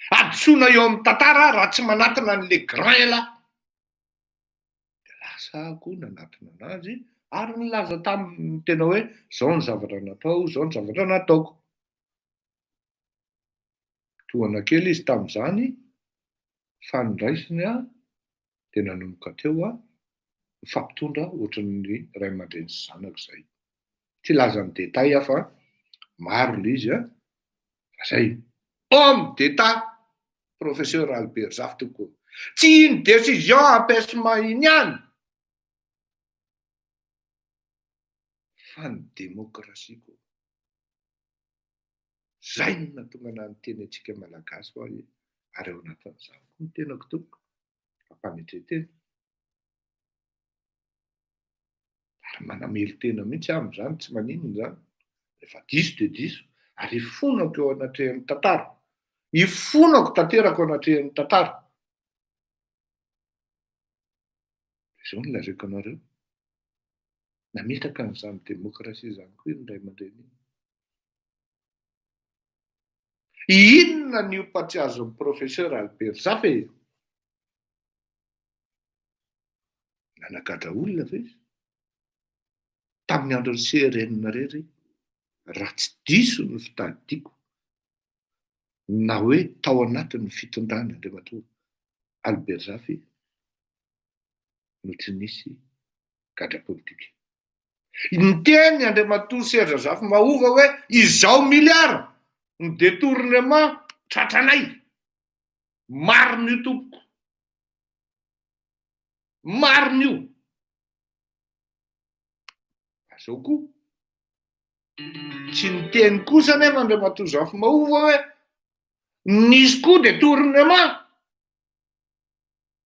Speaker 5: Hadisoana eo amin'ny tantara raha tsy manatona an'le grand elah. Dia lasa aho koa nanatona anazy ary nilaza taminy ny tena hoe zao ny zavatra natao, zao ny zavatra nataoko. Tohana kely izy tamin'izany fa noraisiny aho dia nanomboka teo aho nifampitondra ohatran'ny ray aman-dreny sy zanaka izay. Tsy hilaza ny détail aho fa maro ilay izy an, fa zay. Homme d'Etat, Professeur Albert Zafy tompoko. Tsy iny décision empêchement iny ihany fa ny démocratie koa. Zay no nahatonga anah niteny antsika Malagasy hoa e, ary ao anatin'izany koa ny tenako tompoko, ampanetren-tena. Ary manamelo-tena mihitsy aho amin'izany, tsy maninona izany. Rehefa diso dia diso, ary ifonako eo anatrehan'ny tantara. Ifonako tanteraka eo anatrehan'ny tantara. Dia izao no lazaiko anareo, nametraka an'izany demokrasia izany koa iny ray aman-dreny iny. Inona ny ompa tsy azon'ny professeur Albert Zafy e? Nanagadra olona ve izy? Tamin'ny andron'ny CRN irery, raha tsy diso ny fitadidiako, na hoe tao anatin'ny fitondrany Andriamatoa Albert Zafy no tsy nisy gadra politika. Niteny Andriamatoa Serge Zafimahova hoe izao milliard ny détournement tratranay. Marina io tompoko. Marina io. Fa zao koa, tsy niteny kosa anefa Andriamatoa Zafimahova hoe nisy koa détournement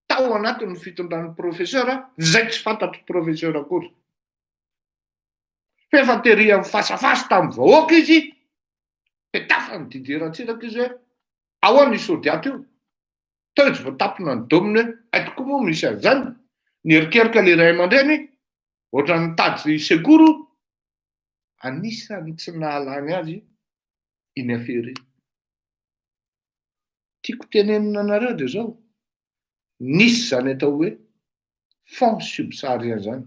Speaker 5: tao anatin'ny fitondran'ny professeur izay tsy fantatry professeur akory. Fa efa tery amin'ny fasafasa tamin'ny vahoaka izy, petafany Didier Ratsiraka izy hoe ahoana io Sodiat io? Teo izy vao tampina ny dominy hoe hay tokoa moa misy an'izany, nierikerika le ray aman-dreny, ohatran'ny nitady secours. Anisan'ny tsy nahalany azy iny afera iny. Tiako tenenina anareo dia zao, nisy zany atao hoe fonds subsaharien zany,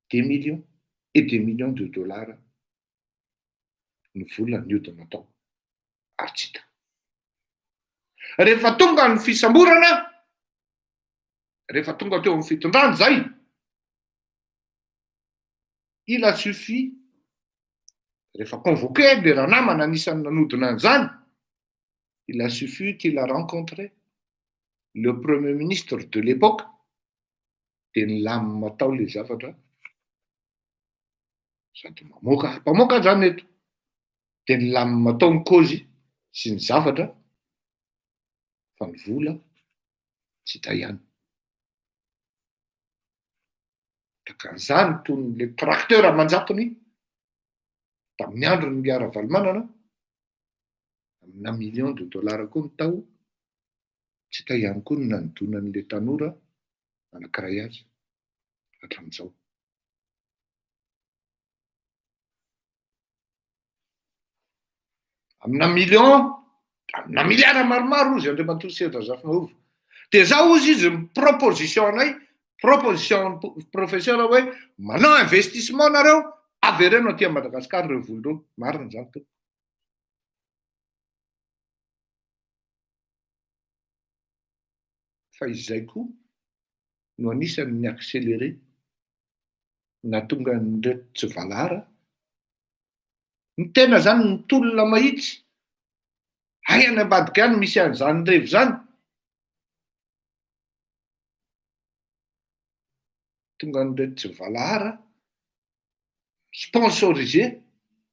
Speaker 5: des millions et des millions de dollars ny vola niodina tao ary tsy hita. Rehefa tonga ny fisamborana, rehefa tonga teo amin'ny fitondrana zay, il a suffi rehefa convoqué le ranamana anisan'ny nanodina an'izany, il a suffi qu'il a rencontré le premier ministre de l'époque de nilamina tao le zavatra sady mamoaka mpamoaka zany eto de nilamina tao ny cause sy ny zavatra fa ny vola tsy hita ihany. Takan'izany toy ny le tracteur aman-jatony tamin'ny andron'i Ingahy Ravalomanana, amina millions de dollars koa ny tao, tsy hita ihany koa ny nanodonan'le tanora anankiray azy hatramin'izao. Amina million, amina milliard maromaro ozy Andriamatoa Sendra Razafinahova. Dia zao ozy izy ny proposition anay, proposition professeur hoe manao investissement nareo, avereno aty Madagascar ireo vola ireo. Marina izany tompoko. Fa izay koa no anisan'ny ni-accélérer nahatonga an'ireto tsy valahara Ny tena zany ny tolona mahitsy. Hay any ambadika any misy an'izany revy zany. Tonga an'ireto tsy valahara, sponsorisé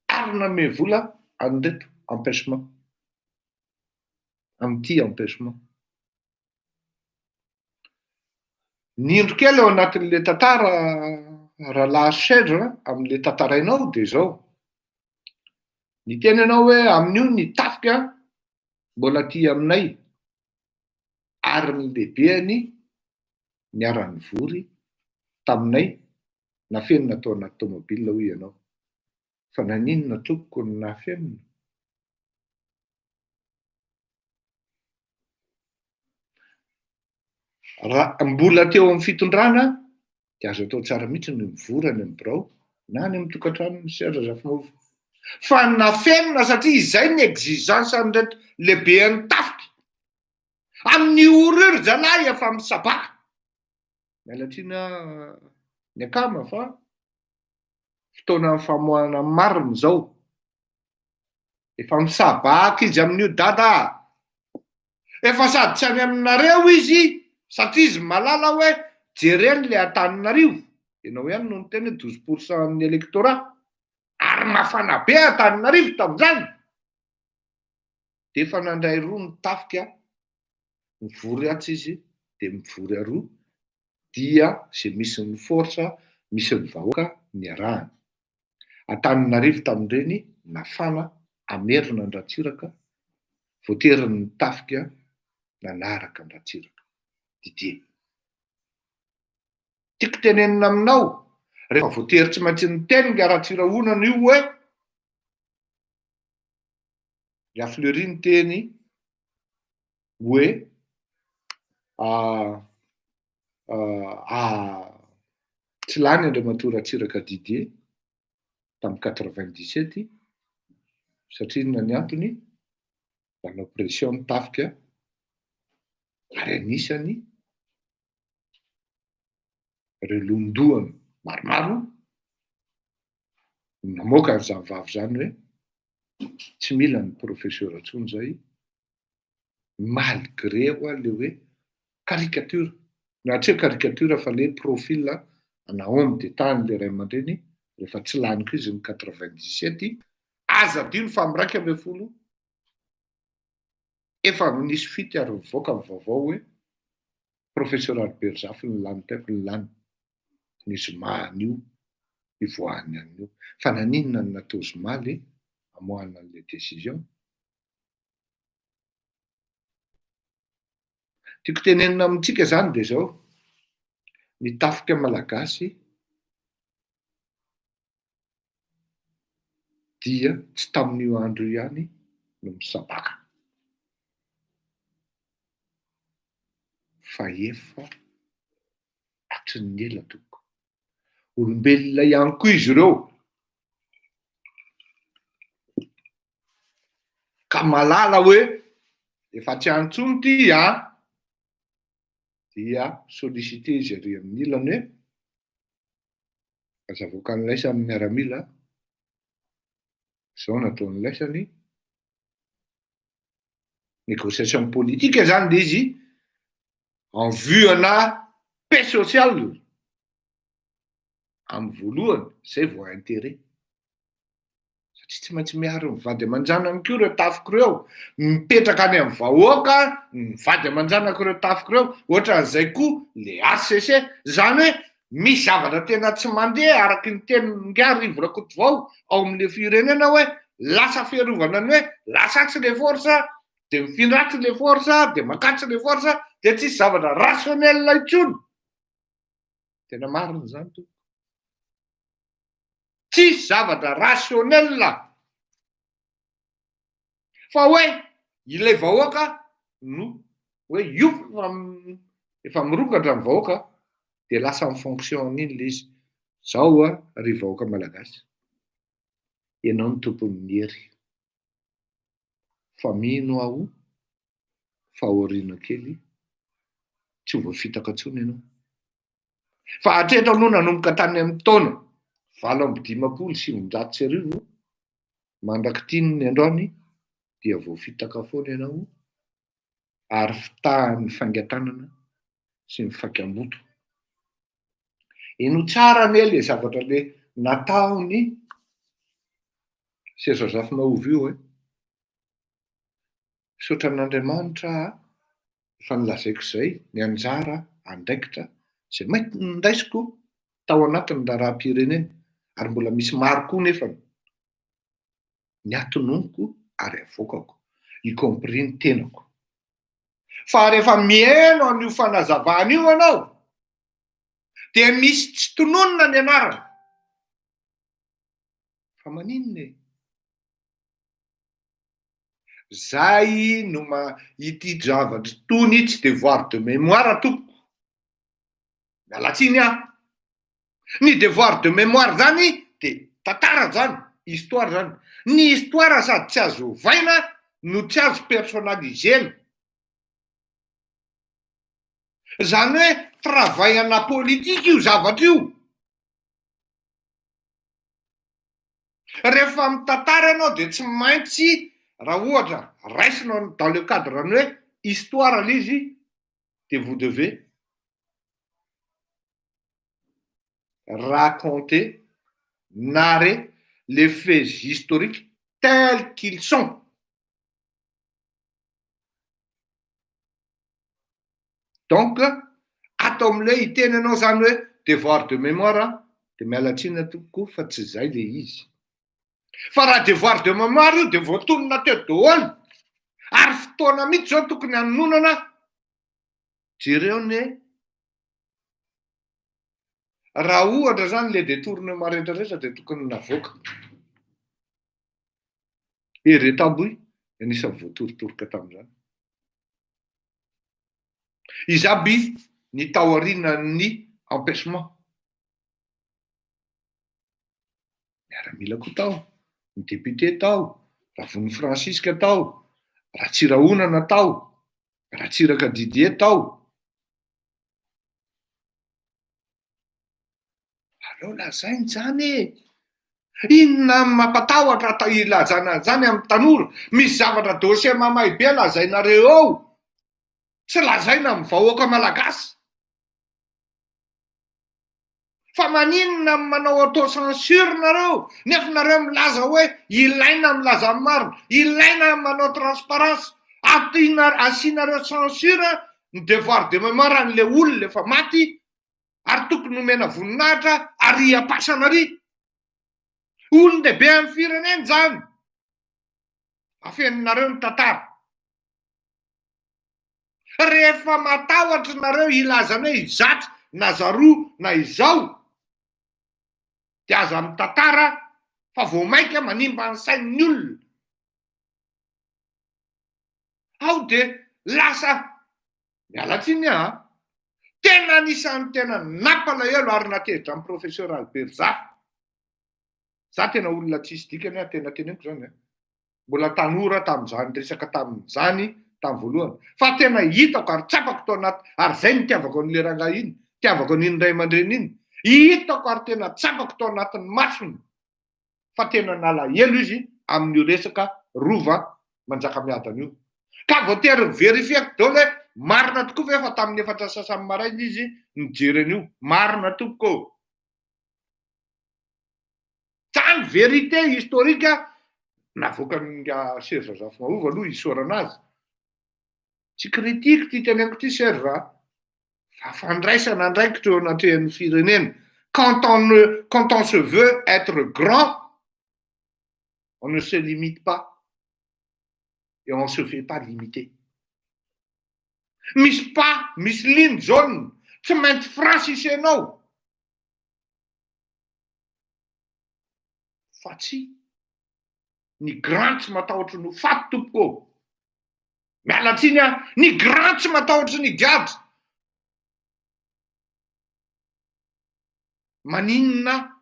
Speaker 5: ary nanome vola an'ireto empêchement. Amin'ity empêchement. Ny indro kely ao anatin'le tantara rahalahy Sedra amin'le tantarainao dia izao, niteny ianao hoe amin'io ny tafika mbola aty aminay ary ny lehibeny niara-nivory taminay nafenina tao anaty tomobile hoy ianao. Fa naninona tompoko no nafenina? Raha mbola teo amin'ny fitondrana dia azo atao tsara mihitsy ny mivory any amin'ny birao na any amin'ny tokantranon'ny Serge Razafinahova. Fa nafenina satria izay ny exigence an'ireto lehiben'ny tafika. Amin'ny ora io ry zalahy efa misabaka. Miala tsiny aho ny akama fa fotoana famoahana marina izao. Efa misabaka izy amin'io dada a! Efa sady tsy any aminareo izy satria izy malala hoe jereny le Antananarivo, ianao ihany no niteny hoe 12 pour cent ny électorat, ary mafana be Antananarivo tamin'izany, dia efa nandray roa ny tafika, mivory atsy izy dia mivory aroa, dia ze misy ny force misy ny vahoaka niarahana. Antananarivo tamin'ireny nafana hamerina an-dRatsiraka, voatery ny tafika nanaraka an-dRatsiraka. Didier. Tiako tenenina aminao, rehefa voatery tsy maintsy niteny nga Ratsirahonana io hoe, Lafleury niteny hoe tsy lany Andriamatoa Ratsiraka Didier tamin'ny 97 satria inona ny antony? Nanao pression ny tafika ary anisany ireo londohany maromaro no namoaka an'izany vava izany hoe tsy mila ny professeur intsony izay malgré hoa le hoe caricature, na tsy hoe caricature fa le profil ana homme d'etat an'le ray aman-dreny rehefa tsy lany koa izy ny 97, aza adino fa amin'ny 11 efa nisy fuite ary nivoaka ny vaovao hoe professeur Albert Zafy no lany teo, no lany ny zoma anio hivoahany an'io, fa naninona no natao zoma le hamoahana an'le décision? Tiako tenenina amintsika zany de zao, ny tafika malagasy. dia tsy tamin'io andro io ihany no misabaka fa efa hatry ny ela tompoko. Olombelona ihany koa izy ireo ka mahalala hoe efa tsy any intsony ity an! dia sollicité izy ary amin'ny ilany hoe aza avoakan'laisany ny miaramila, izao no ataon'laisany, négociation politique zany le izy en vue ana paix sociale amin'ny voalohany zay vao intérêt. Satria tsy maintsy miaro ny vady aman-janany koa ireo tafika ireo, mipetraka any amin'ny vahoaka ny vady aman-janako ireo tafika ireo, ohatran'izay koa le HCC, izany hoe misy zavatra tena tsy mandeha araky ny tenin'ingahy Rivo Rakotovao ao amin'le firenena hoe lasa fiarovana ny hoe lasa atsy le force de mifindra atsy le force de mankatsy le force de tsisy zavatra rationnel intsony, tena marina izany tompoko. Tsisy zavatra rationnel fa hoe ilay vahoaka no hoe io fa efa mirongatra ny vahoaka de lasa en fonction an'iny le izy. Zao a ry vahoaka malagasy, ianao no tompon'ny hery fa mino aho fa aoriana kely tsy ho voafitaka intsony ianao. Fa hatreto aloha nanomboka tany amin'ny taona 1958 mandrak'ity ny androany dia voafitaka foana ianao ary fitahan'ny faingan-tanana sy ny faikam-boto. Henoy tsara anie le zavatra le nataon'i Serge Razafimahovo io e. Misaotra an'Andriamanitra aho efa nolazaiko izay ny anjara andraikitra izay mainty nindaisiko tao anatin'ny raharaham-pirenena ary mbola misy maro koa nefa ny ato nonoko ary avoakako, y compris ny tenako. Fa rehefa mihaino an'io fanazavana io ianao dia misy tsy tononina ny anarana. Fa maninona e? Zay no ma ity zavatra itony tsy devoir de mémoire tompoko, miala tsiny aho, ny devoir de mémoire zany de tantara zany, histoire zany, ny histoire sady tsy azo ovaina no tsy azo personnaliser-na, zany hoe travail ana politique io zavatra io. Rehefa mitantara ianao dia tsy maintsy raha ohatra raisina dans le cadre ny hoe histoire ilay izy dia vous devez raconter, narrer les faits historiques tels qu'ils sont. Donc ato amin'ilay hiteny anao zany hoe devoir de mémoire de miala tsiny tompoko fa tsy zay le izy. Fa raha devoir de mémoire io de voatonona teo daholo ary fotoana mihitsy zao tokony hanononana, jereo anie raha ohatra zany le détournement rehetra rehetra de tokony navoaka. Hery Retamboy anisan'ny voatorotoroka tamin'izany. Izy aby ny taorianan'ny empêchement. Miaramila koa tao, ny député tao, Ravony Francisque tao, Ratsirahonana tao, Ratsiraka Didier tao. Aleo lazaina izany e! Inona no mampatahotra ilazana an'izany amin'ny tanora? Misy zavatra dossier mamay be lazainareo eo, tsy lazaina amin'ny vahoaka malagasy. Fa maninona no manao auto censure nareo nefa nareo milaza hoe ilaina milaza ny marina, ilaina ny manao transparence, asianareo censure ny devoir de mémoire an'le olona efa maty ary tokony omena voninahitra ary am-pasana ary. Olon-dehibe amin'ny firenena izany. Afeninareo ny tantara. Rehefa matahotra nareo hilaza ny hoe izatsy na zaroa na izao dia aza mitantara. Fa vao mainka manimba ny sain'ny olona. Ao dia lasa, miala tsiny aho an, tena anisan'ny tena nampalahelo ary natezitra an'i Professeur Albert Zafy. Za tena olona tsisy dikany aho, tena teneniko zany an. Mbola tanora tamin'izany resaka tamin'izany tamin'ny voalohany. Fa tena hitako ary tsapako tao anaty, ary zay nitiavako an'le rangahy iny, nitiavako an'iny ray aman-dreny iny. Hitako ary tena tsapako tao anatin'ny masony fa tena nalahelo izy amin'io resaka Rova Manjakamiadana io. Ka voatery ni-verifier-ko daholo hoe marina tokoa ve fa tamin'ny efatra sasany maraina izy nijery an'io. Marina tompoko ô! Zany vérité historique navoakan'i Serge Zafimahova aloha isaorana azy. Tsy critique ity teneniko ity Serge a! Fa fandraisana andraikitra eo anatrehan'ny firenena. Quand on ne, quand on se veut être grand, on ne se limite pas et on se fait pas limiter. Misy pas, misy ligne jaune, tsy maintsy franchisenao. Fa tsy ny grand tsy matahotra ny ho faty tompoko ô! Miala tsiny aho, ny grand tsy matahotra ny higadra. Maninona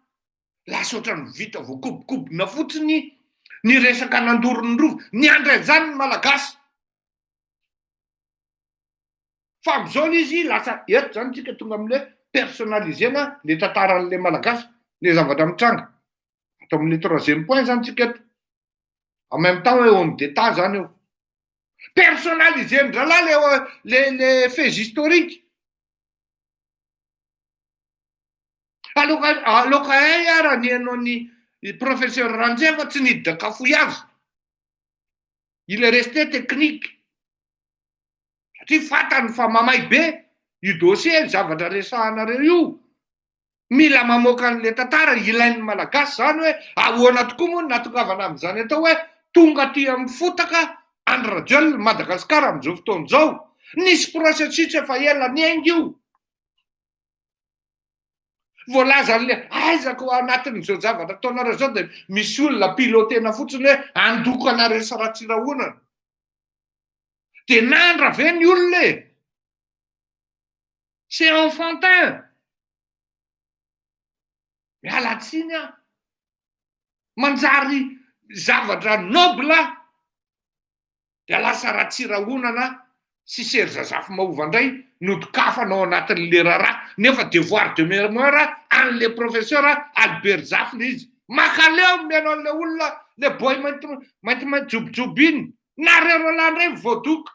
Speaker 5: lasa ohatran'ny vita voakobokobona fotsiny ny resaka nandoro ny rova, niandry an'izany ny Malagasy. Fa amizao le izy lasa eto zany tsika tonga amle personnalisena le tantaran'le malagasy le zavatra mitranga ato amle troisième point zany tsika eto en même temps hoe homme d'état zany io personnalisé-ndralahy le le le faits historiques aloka aloka hay ara ny anao ny professeur Ranjeva tsy niditra cafouillage il est resté technique satria fantany fa mamay be io dossier zavatra resahanareo io, mila mamoaka an'le tantara ilain'ny malagasy zany hoe ahoana tokoa moa no nahatongavana amin'izany atao hoe tonga aty amin'ny fotaka Andry Rajoelina Madagascar amin'izao fotoana izao, nisy processus efa ela niainga io, voalazan'le aiza ko anatin'izao zavatra ataonareo zao de misy olona pilotena fotsiny hoe handoko anareo sy Ratsirahonana. De nandra ve ny olona e? C'est enfantin. Miala tsiny aho. Manjary zavatra noble dia lasa Ratsirahonana sy Serge Zafimahova indray no dokafana ao anatin'le raharaha nefa devoir de mémoire an'le professeur Albert Zafy le izy. Mankaleo mihaino an'le olona le boy mainty maintimainty jobojobo iny. Nareo roalahy ndray voadoka.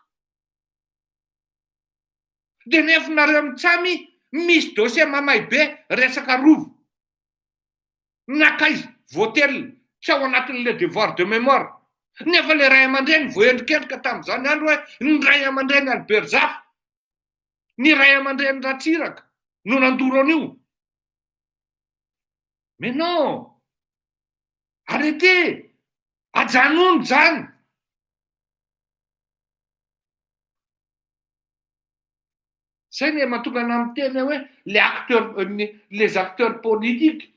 Speaker 5: De nefa nareo mitsamy misy dossier mamay be resaka rova. Nakaiza? Voatelina. Tsy ao anatin'le devoir de mémoire. Nefa le ray aman-dreny voaendrikendrika tamin'izany andro hoe ny ray aman-dreny Albert Zafy, ny ray aman-dreny Ratsiraka no nandoro an'io. Mais non! Arrêtez! Ajanony zany! Zay ny mahatonga anah miteny hoe les acteurs les acteurs politiques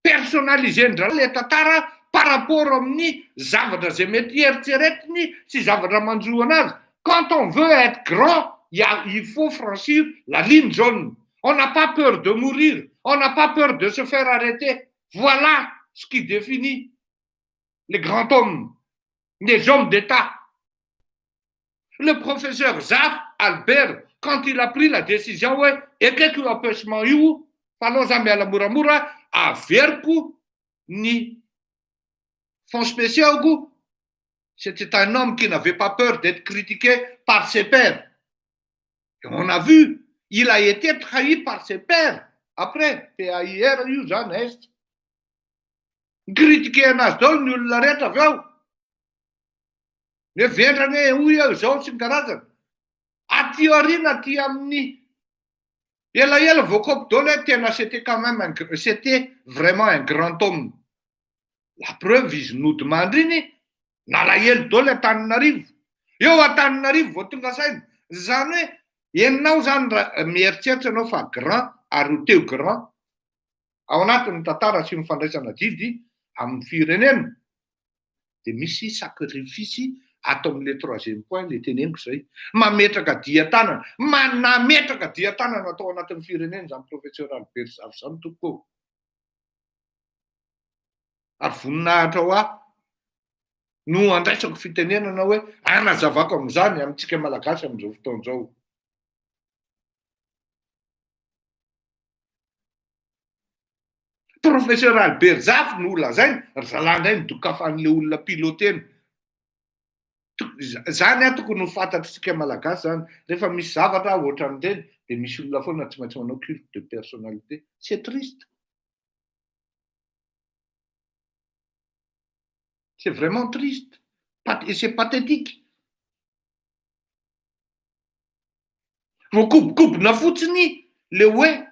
Speaker 5: personnaliser-ndra le tantara par rapport amin'ny zavatra zay mety eritreretiny sy zavatra manjo anazy. Quand on veut être grand, il y a, il faut franchir la ligne jaune. On n'a pas peur de mourir, on n'a pas peur de se faire arrêter. Voilà ce qui définit les grands hommes, les hommes d'État. Le professeur Zafy Albert, quand il a pris la décision hoe ekeko io empêchement io fa aleo za miala moramora averiko ny fonds spéciaux-ko, c'était un homme qui n'avait pas peur d'être critiqué par ses pairs. Et on a vu, il a été trahi par ses pairs après, PAIR io zany est. Ni-critiquer anazy daholo ny olona rehetra avy ao. Hoe vendrana e, hoy aho izao sy ny karazany. Aty aoriana aty amin'ny elaela vao kopy daholo hoe tena c'était quand même un, c'était vraiment un grand homme. La preuve izy nodimandry iny, nalahelo daholo Antananarivo. Eo Antananarivo vao tonga saina. Izany hoe ianao zany raha mieritreritra ianao fa grand ary ho teo grand. Ao anatin'ny tantara sy ny fandraisana adidy amin'ny firenena dia misy sacrifice ato amin'ilay troisième point ilay teneniko izay. Mametraka dian-tanana, manametraka dian-tanana tao anatin'ny firenena izany Professeur Albert Zafy izany tompoko ô. Ary voninahitra ho ahy no andraisako fitenenana hoe anazavako amin'izany amintsika Malagasy amin'izao fotoana izao. Professeur Albert Zafy no lazaina, ry zalahy indray nodokafan'ilay olona piloter-ny. Zany an tokony ho fantatr'isika Malagasy zany, rehefa misy zavatra ohatran'ireny dia misy olona foana tsy maintsy manao culte de personnalité. C'est triste. C'est vraiment triste et c'est pathétique. Voakobokobona fotsiny le hoe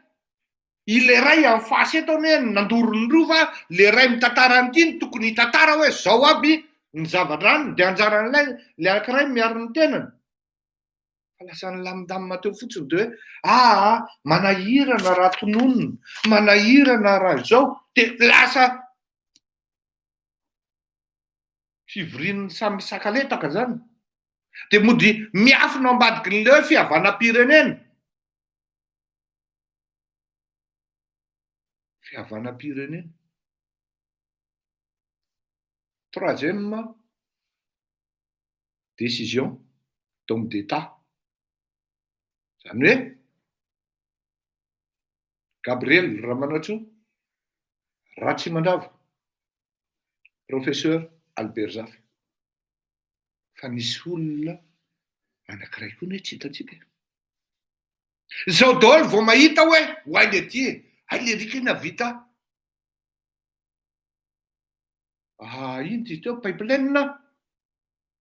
Speaker 5: ilay ray en face eto anie no nandoro ny rova, le ray mitantara an'ity no tokony hitantara hoe zao aby ny zavatra any, de anjaran'ilay le anankiray miaro ny tenany. Fa lasa nilamindamina teo fotsiny de hoe aa manahirana raha tononina, manahirana raha izao, de lasa fivorian'ny samy sakaletaka zany. Dia mody miafina ao ambadikin'ilay hoe fihavanam-pirenena. Fihavanam-pirenena. Troisième décision d'homme d'État. Izany hoe Gabriel Ramanantsoa Ratsimandrava, Professeur Albert Zafy. Fa nisy olona anankiray koa anie tsy hitantsika e. Zao daholo vao mahita hoe oay le ty e, hay le ry kay nahavita ah ino izy teo pipeline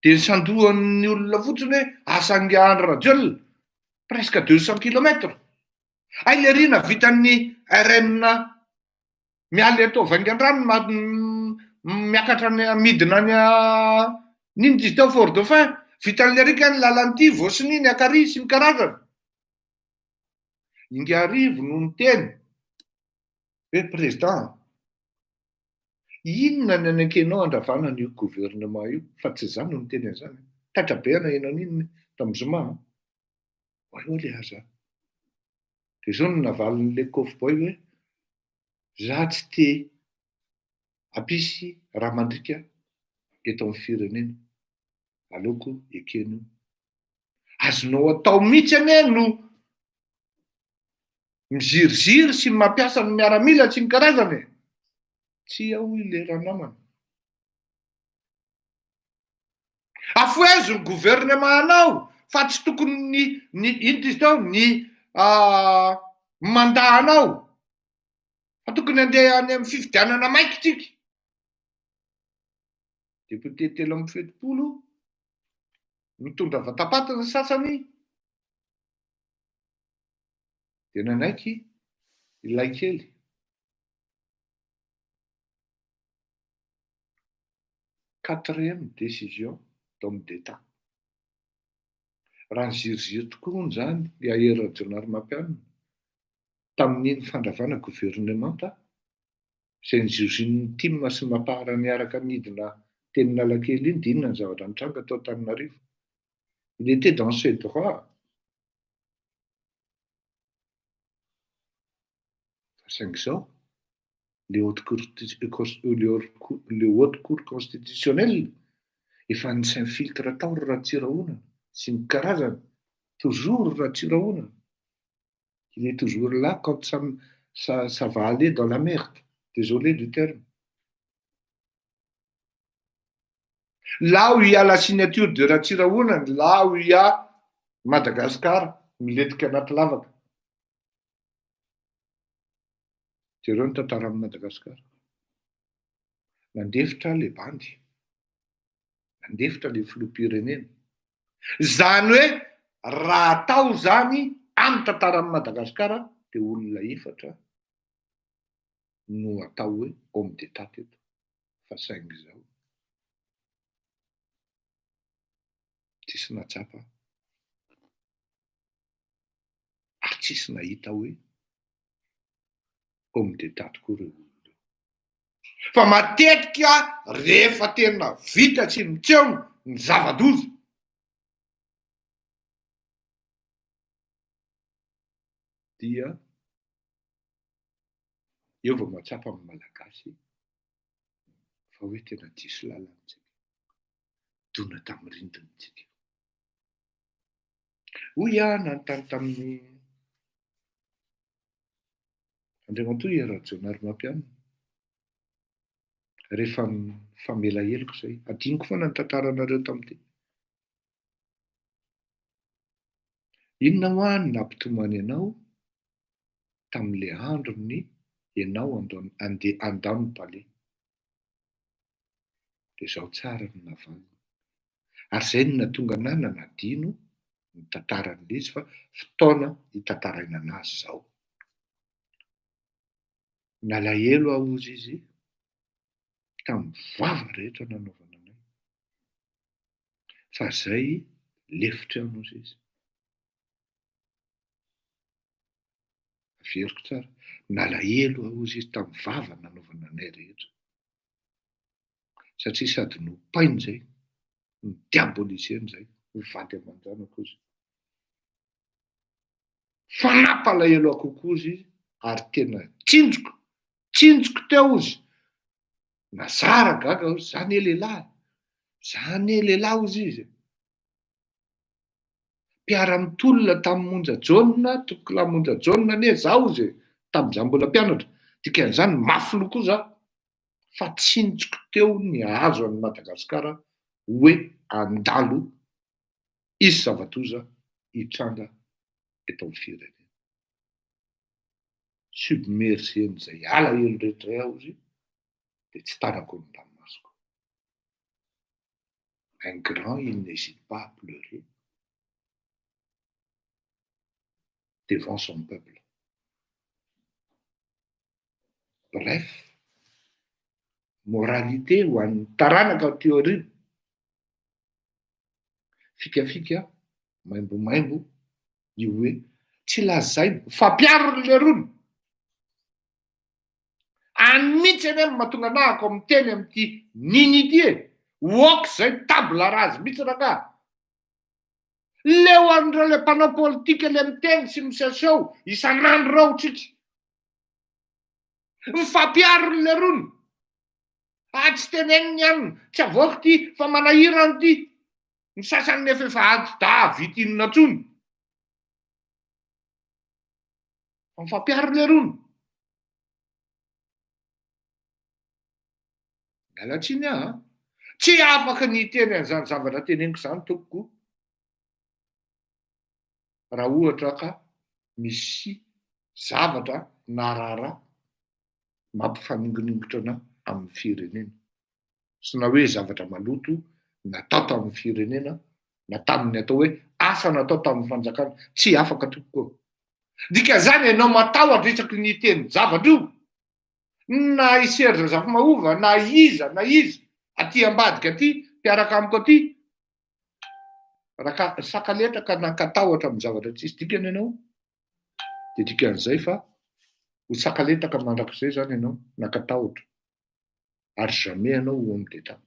Speaker 5: de nisandohan'ny olona fotsiny hoe asa an'i Andry Rajoelina presque 200 kilomètres. Hay le ry nahavita ny RN Miala eto Vaingandrano miakatra any midina any n'inona izy teo Fort Dauphin, vitan'ny alika ny lalan'ity, Voasonia, ny Akary sy ny karazany. Ingarivo no niteny hoe président, inona ny anekenao handravana an'io gouvernement io fa tsy za no niteny an'izany. Taitra be aho naheno an'iny tamin'ny zoma an. Oay oa le aza. Dia izao no navalin'ilay cowboy hoe Za tsy te hampisy ra mandriaka eto amin'ny firenena. Aleoko ekena io. Azonao atao mihitsy anie no miziriziry sy mampiasa ny miaramila sy ny karazany e! Tsia hoy le ranamana. Afohezo ny gouvernement anao fa tsy tokony ny ny inona izy teo ny mandat anao fa tokony andeha any amin'ny fifidianana maika tsika. Député 73 mitondra vatapaty ny sasany dia nanaiky ilay kely. Quatrième décision d'homme d'Etat. Raha niziriziry tokoa hono izany i Hery Rajaonarimampianina tamin'iny fandravana governemanta izay nizirizirin'ny tim sy Mapar niaraka nidina teny Analakely iny dia inona ny zavatra nitranga tao Antananarivo? Il était dans ses droits. Fa saingy izao, le haute cour le haute cour constitutionnelle efa ni-s'infiltre tao ry Ratsirahonana sy ny karazany, toujours Ratsirahonana, il est toujours là quand ça ça ça va aller dans la merde, désolé du terme. Là où il y a la signature de Ratsirahonana, là où il y a Madagascar milentika anaty lavaka. Jereo ny tantaran'i Madagasikara. Nandefitra le bandy. Nandefitra le filoham-pirenena. Izany hoe raha atao izany amin'ny tantaran'i Madagasikara dia olona efatra no atao hoe homme d'Etat teto. Fa saingy izao tsisy nahatsapa ary tsisy nahita hoe. Homme d'Etat tokoa ireo olona ireo. Fa matetika rehefa tena vita tsy miseho ny zava-doza dia eo vao mahatsapa ny Malagasy fa hoe tena diso lalana isika, dona tamin'ny rindrina isika. Hoy aho nanontany tamin'ny Andriamatoa Hery Rajaonarimampianina, rehefa nifamela heloka izay. Adinoko foana ny tantaranareo tamin'ity. Inona hoa no nampitomany anao tamin'ilay andron'ny ianao andeha handao ny palais? Dia izao tsara no navaliny. Ary izay no nahatonga anah nanadino ny tantaran'ilay izy fa fotoana hitantaraina an'azy izao. Nalahelo aho hozy izy tamin'ny vava rehetra nanaovana anay fa izay lefitra ihany hozy izy. Averiko tsara, nalahelo aho hozy izy tamin'ny vava nanaovana anay rehetra. Satria sady nopaina izay, no-diaboliser-na izay, ny vady aman-janako hozy. Fa nampalahelo ahy kokoa hozy izy ary tena tsinjoko, tsinjoko teo hozy. Nazara gaga hozy, za anie lehilahy e, za anie lehilahy hozy izy e. Mpiara-mitolona tamin'i Monja Jaona, Tompokolahy Monja Jaona anie za hozy e, tamin'izaho mbola mpianatra. Dikan'izany mafy loha koa za. Fa tsinjoko teo ny hahazo an'i Madagasikara hoe handalo hisy zava-doza hitranga eto amin'ny firenena. Submerger-n'izay alahelo rehetra izay aho hozy dia tsy tanako ny ranomasoko. Un grand il n'hésite pas à pleurer devant son peuple. Bref, moralité ho an'ny taranaka aty aoriana, fikafika maimbomaimbo io hoe tsy lazaina, fampiaro ry lerony! Any mihitsy anie no mahatonga anahako miteny amin'ity nini ity e! Ok zay table rase mihitsy rangaha! Leo an'ireo le mpanao politika le miteny sy misehoseho isan'andro ireo tsika. Mifampiaro ry lerony. Ah tsy teneniny anona, tsy avoaka ity fa manahirana ity. Ny sasany nefa efa anti-dahy hahavita inona intsony. Fa mifampiaro ry lerony. Miala tsiny aho an. Tsy afaka ny hiteny an'izany zavatra teneniko izany tompoko raha ohatra ka misy zavatra na raharaha mampifaningoningotra anà amin'ny firenena sy na hoe zavatra maloto natao tamin'ny firenena na tamin'ny atao hoe asa natao tamin'ny fanjakana. Tsy afaka tompoko ô. Dikan'izany ianao matahotra isaky ny hiteny zavatra io na i Serge Zafimahova na iza na iza aty ambadika aty mpiaraka amiko aty, raha ka sakaletra ka nankatahotra amin'ny zavatra tsisy dikany ianao dia dikan'izay fa ho sakaletaka mandrakizay izany ianao nankatahotra ary jamais ianao ho homme d'Etat.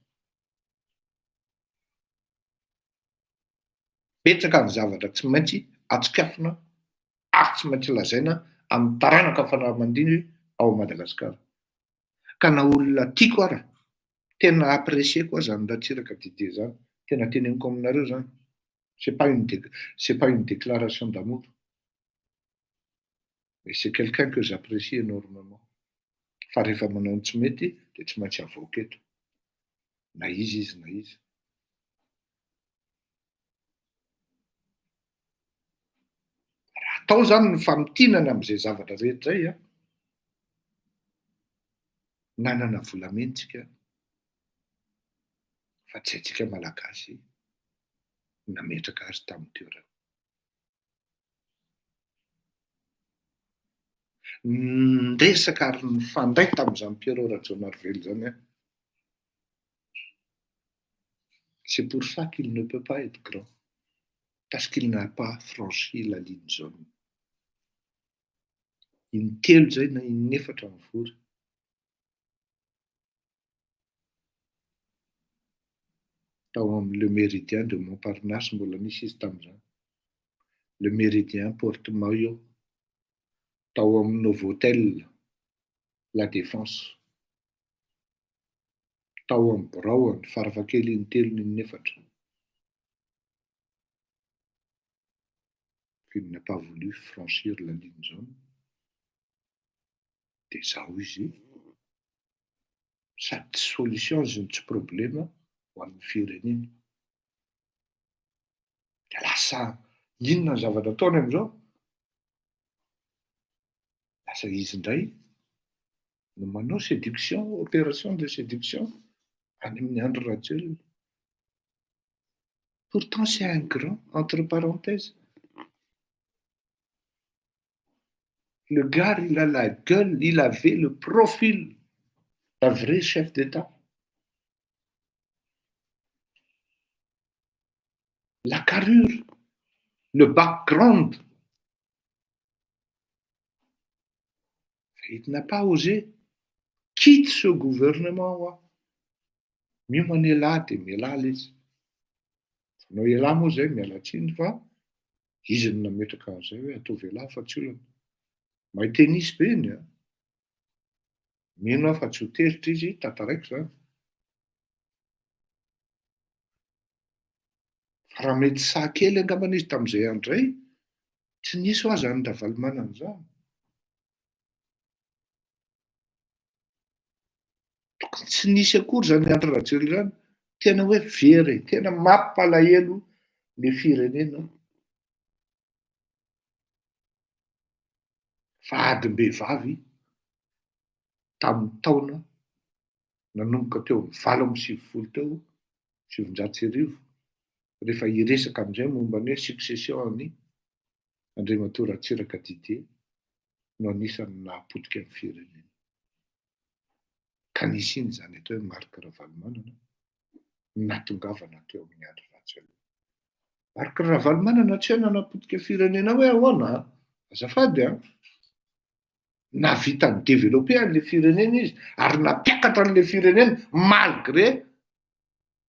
Speaker 5: Betsaka ny zavatra tsy maintsy atsikafona ary tsy maintsy lazaina amin'ny taranaka fanahy ao Madagasikara. Ka na olona tiako ara, tena apprécier-ko aza ny Ratsiraka Didier zany, tena teneniko aminareo zany, c'est pas une c'est pas une déclaration d'amour, mais c'est quelqu'un que j'apprécie énormément, fa rehefa manao ny tsy mety dia tsy maintsy avoaka eto, na iza izy na iza. Raha atao izany ny famintinana amin'izay zavatra rehetra izay an, nanana volamena isika fa tsy haintsika Malagasy nametraka azy tamin'ny toerany. Niresaka ary nifandray tamin'izany Pierrot Rajaonarivelo izany aho. C'est pour ça qu'il ne peut pas être grand, parce qu'il n'a pas franchi la ligne jaune. Intelo izay na inefatra nivory. Tao amin'ny Le Méridien de Montparnasse mbola nisy izy tamin'izany. Le Méridien Porte Maillot. Tao amin'ny Novotel La Défense. Tao amin'ny biraony faravakely intelo na inefatra. Il n'a pas voulu franchir la ligne jaune. Dia zaho izy sady tsy solution izy no tsy problema ho an'ny firenena. Dia lasa inona ny zavatra ataony amin'izao? Lasa izy indray no manao séduction, opération de séduction any amin'ny Andry Rajoelina. Pourtant c'est un grand, entre parenthèses. Le gars, il a la gueule, il avait le profil d'un vrai chef d'État. La carrure, le background. Il n'a pas osé. Quitte ce gouvernement. Oa. Miomana ialahy dia mialà ilay izy. Fanao ialahy moa izay miala tsiny fa izy no nametraka an'izay hoe ataovy ialahy fa tsy olana. Mahay tennis be iny an. Mino aho fa tsy ho tezitra izy, tantaraiko izany. Fa raha mety sahy kely angambany izy tamin'izay andro izay, tsy nisy hoa izany Ravalomanana izany. Tokony tsy nisy akory izany Andry Rajoelina izany, tena hoe very e, tena mampalahelo le firenena fa adim-behivavy tamin'ny taona nanomboka teo amin'ny 98 teo, 1900, rehefa hiresaka amin'izay momba ny hoe succession an'i Andriamatoa Ratsiraka Didier no anisan'ny nahapotika ny firenena. Ka nisy iny izany atao hoe Marc Ravalomanana natongavana teo amin'ny Andry Rajoelina. Marc Ravalomanana tsy hoe nanapotika firenena hoe ahoana an! Azafady an! Nahavita ni-developper an'ilay firenena izy ary nampiakatra an'ilay firenena malgré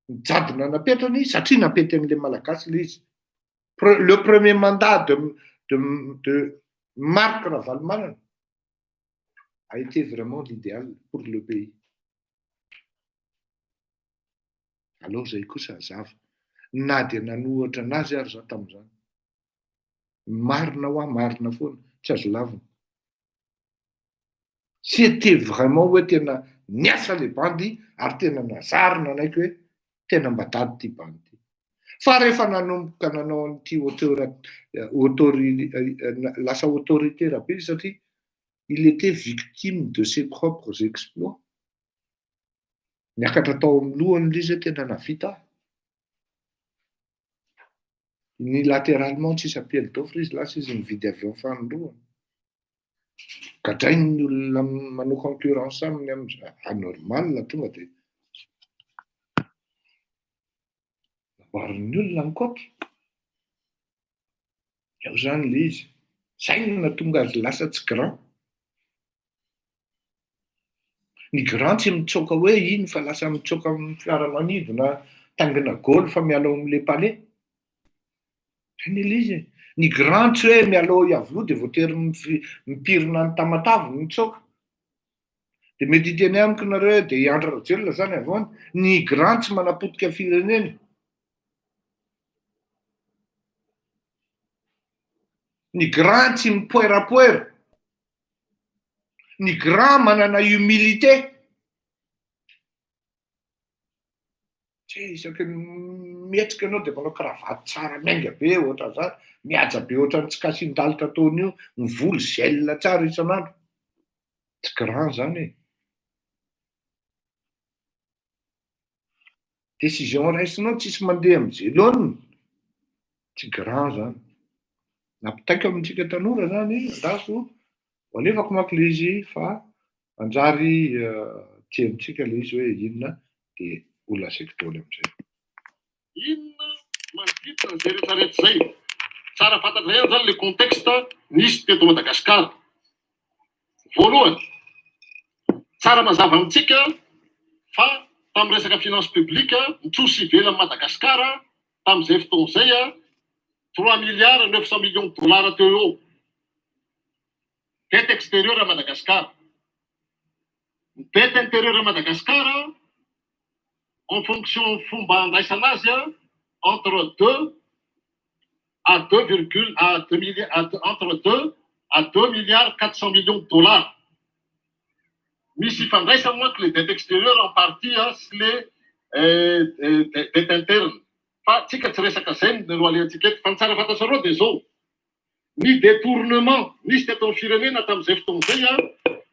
Speaker 5: ny jadona napetrany satria nampety an'ilay Malagasy ilay izy. Le premier mandat de de de Marc Ravalomanana a été vraiment l'idéal pour le pays. Aleo zay kosa hazava. Na dia nanohatra anazy ary za tamin'izany. Marina hoa marina foana, tsy azo lavina. C'était vraiment hoe tena niasa le bandy ary tena nazary nanaiky hoe tena mba dady ty bandy ty. Fa rehefa nanomboka nanao an'ity auteur autori lasa autoritaire be izy satria il était victime de ses propres exploits. Niakatra tao amin'ny lohany ilay izy hoe tena nahavita aho. Unilatéralement tsisy appel d'offre izy, lasa izy nividy avion fanindroany. Gadrainy ny olona manao concurrence aminy amin'izay. Anormal tonga dia namboarin'ny olona ny kaoty. Eo izany ilay izy. Izay no nahatonga azy lasa tsy grand. Ny grand tsy mitsoaka hoe iny fa lasa mitsoaka amin'ny fiaramanidina taingina golf miala ao amin'ilay palais. Zay anie ilay izy e. Ny grand tsy hoe miala ao Iavoloha dia voatery mipirina any Tamatave no mitsoaka. Dia mety hiteny amiko nareo hoe dia i Andry Rajoelina zany avy any. Ny grand tsy manapotika firenena. Ny grand tsy mipoerapoera. Ny grand manana humilité. Tsy hoe isaky ny mihetsika ianao dia manao cravate tsara miainga be ohatran'izany, mihaja be ohatran'ny tsy kasin-dalitra ataony io, mivoly gel tsara isan'andro. Tsy grand zany e. Décision raisinao tsisy mandeha amin'izay laoniny, tsy grand zany. Nampitaiko amintsika tanora zany, andraso ho alefako manko le izy fa manjary tiantsika le izy hoe inona de ho lazaiko daholo amin'izay.
Speaker 6: Inona manodidina an'izay rehetra rehetra izay? Tsara fantatra ihany izany ilay contexte nisy teto Madagasikara. Voalohany, tsara mazava amintsika fa tamin'ny resaka finance publique, ny trosa ivelan'i Madagasikara tamin'izay fotoana izay, 3 milliards 900 millions de dollars teo eo. Dette extérieure à Madagascar. Ny dette intérieure à Madagascar, en fonction fomba andraisana azy, entre 2 à 2 virgule à 2 milliards, entre 2 à 2 milliards 400 millions de dollars. Misy ifandraisany manko le dette extérieure en partie sy le dette interne. Fa tsika tsy resaka zay no alehantsika eto. Fa ny tsara fantatrareo dia zao: ny détournement nisy teto amin'ny firenena tamin'izay fotoana izay,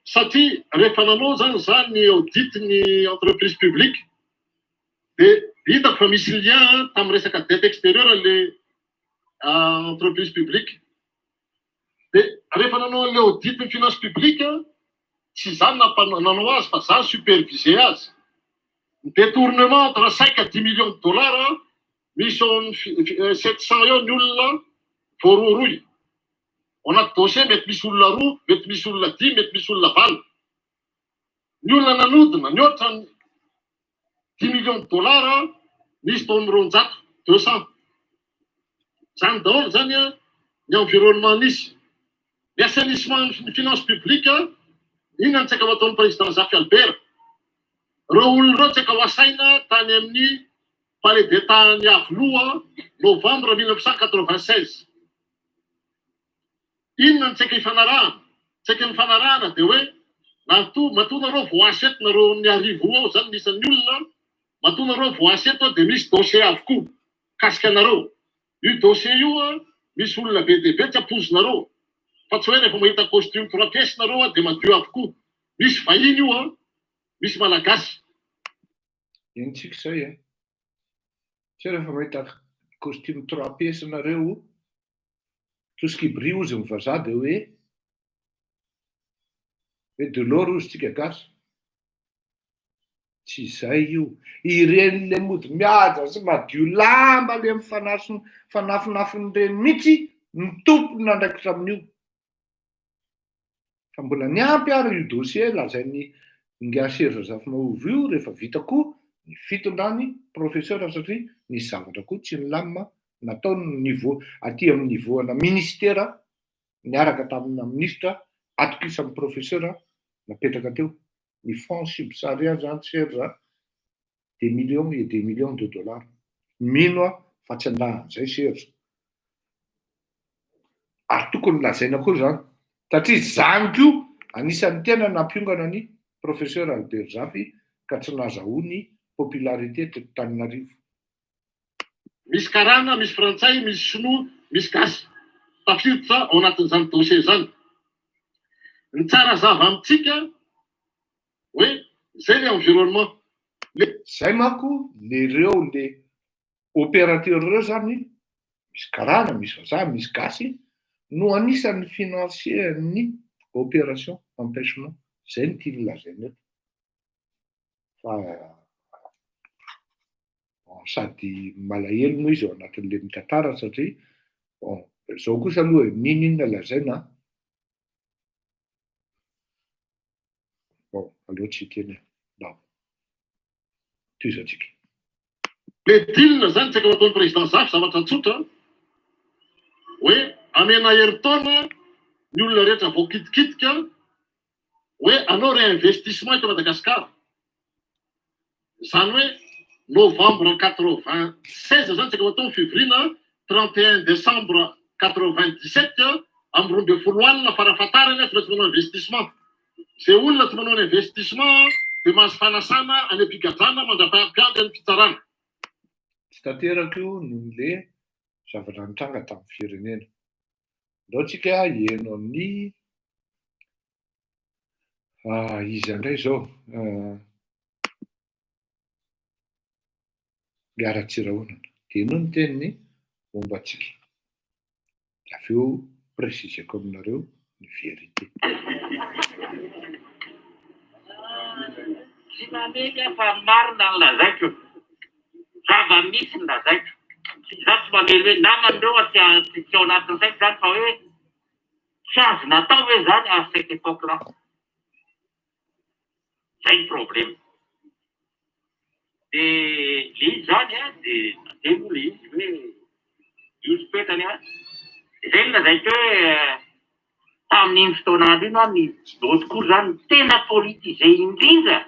Speaker 6: satria rehefa nanao zany ny audit ny entreprise publique, de hitako fa misy lien tamin'ny resaka dette extérieure le entreprise publique. De rehefa nanao le audit ny finance publique, tsy zany nanao azy fa zany supervisé azy, ny détournement entre 5 à 10 millions de dollars, misy eo amin'ny 700 eo ny olona voarohirohy ao anaty dossier. Mety misy olona roa, mety misy olona dimy, mety misy olona valo. Ny olona nanodina ny ohatra ny 10 millions de dollars misy tao amin'ny 200, 200 zany daholo zany ny environnement nisy ny assainissement ny finance publique. Inona ny tsy aika ataon'ny président Zafy Albert? Reo olona reo tsy aika ho asaina tany amin'ny palais d'État ny Iavoloha, novembre 1996. Inona ny tsy aika ifanarahana? Tsy aika nifanarahana de hoe nato matoa nareo voasy eto, nareo amin'ny 1000 ao zany nisan'ny olona, matoa nareo voasy eto de misy dossier avokoa kasika anareo. Io dossier io misy olona be dia be tsy ampoizinareo, fa tsy hoe rehefa mahita costume trois pièces nareo de madio avokoa. Misy vahiny io, misy malagasy.
Speaker 5: Entsika zay tsy rehefa mahita costume trois pièces nareo, tout ce qui brille ozy ny vazaha de hoe de l'or ozy tsika gasy. Tsy zay io. Ireny le mody mihaja sy madio lamba le mifanasy fanafinafiny mihitsy ny tompony andraikitra amin'io. Fa mbola niampy ary io dossier lazainy ingahy Serge Zafimahova io rehefa vita koa ny fitondrany professeur, satria nisy zavatra koa tsy nilamina nataony niveau aty amin'ny niveau ana ministera niaraka tamina ministra atokisan'ny professeur napetraka teo ny fonds subsaharien zany. Serge, des millions et des millions de dollars, mino a fa tsy andahan'izay Serge, ary tokony lazaina koa zany satria zany ko anisan'ny tena nampiongana ny professeur Albert Zafy ka tsy nazahoany popularité teto Tananarivo.
Speaker 6: Misy karana, misy frantsay, misy sinoa, misy gasy tafiditra ao anatin'izany dossier zany. Ny tsara zava amintsika hoe zay le environnement.
Speaker 5: Le zay manko le reo le opérateur reo zany, misy karana, misy vazaha, misy gasy, no anisan'ny financier ny opération empêchement. Zay ny tiany lazaina eto. Fa sady malahelo moa izy ao anatin'le mitantara, satria bon, zao kosa aloha e, nininona lazaina, bon, aleo tsy hiteny a toizatsika.
Speaker 6: Le deal zany tsy aika ataon'ny président Zafy, zavatra tsotra hoe amena herintaona ny olona rehetra voakitikitika hoe anao réinvestissement eto Madagasikara. Zany hoe novembre 96 zany tsy aika atao fivorina, 31 décembre 97 amy 12 alina farafatarany tsy maintsy manao investissement. Zay olona tsy manao ny investissement de mahazo fanasana any am-pigadrana mandra-piandry ny fitsarana.
Speaker 5: Tsy tanteraka io noho le zavatra nitranga tamin'ny firenena. Ndao tsika eno amin'ny izy indray zao miara-tsirahonana de ino ny teniny momba atsika, de avy eo préciseko aminareo ny vérité.
Speaker 2: Tsy mamely aho fa marina ny lazaiko, zava-misy ny lazaiko. Za tsy mamely hoe naman'ireo tsy ao anatin'ny saiko zany, fa hoe tsy azo natao hoe zany à cette époque là. Zay ny problème. De le izy zany an, de nandeha moa le izy hoe io ny toetrany an, de zay no lazaiko hoe tamin'iny fotoana andro iny an, ny haute cour zany no tena politisé indrindra,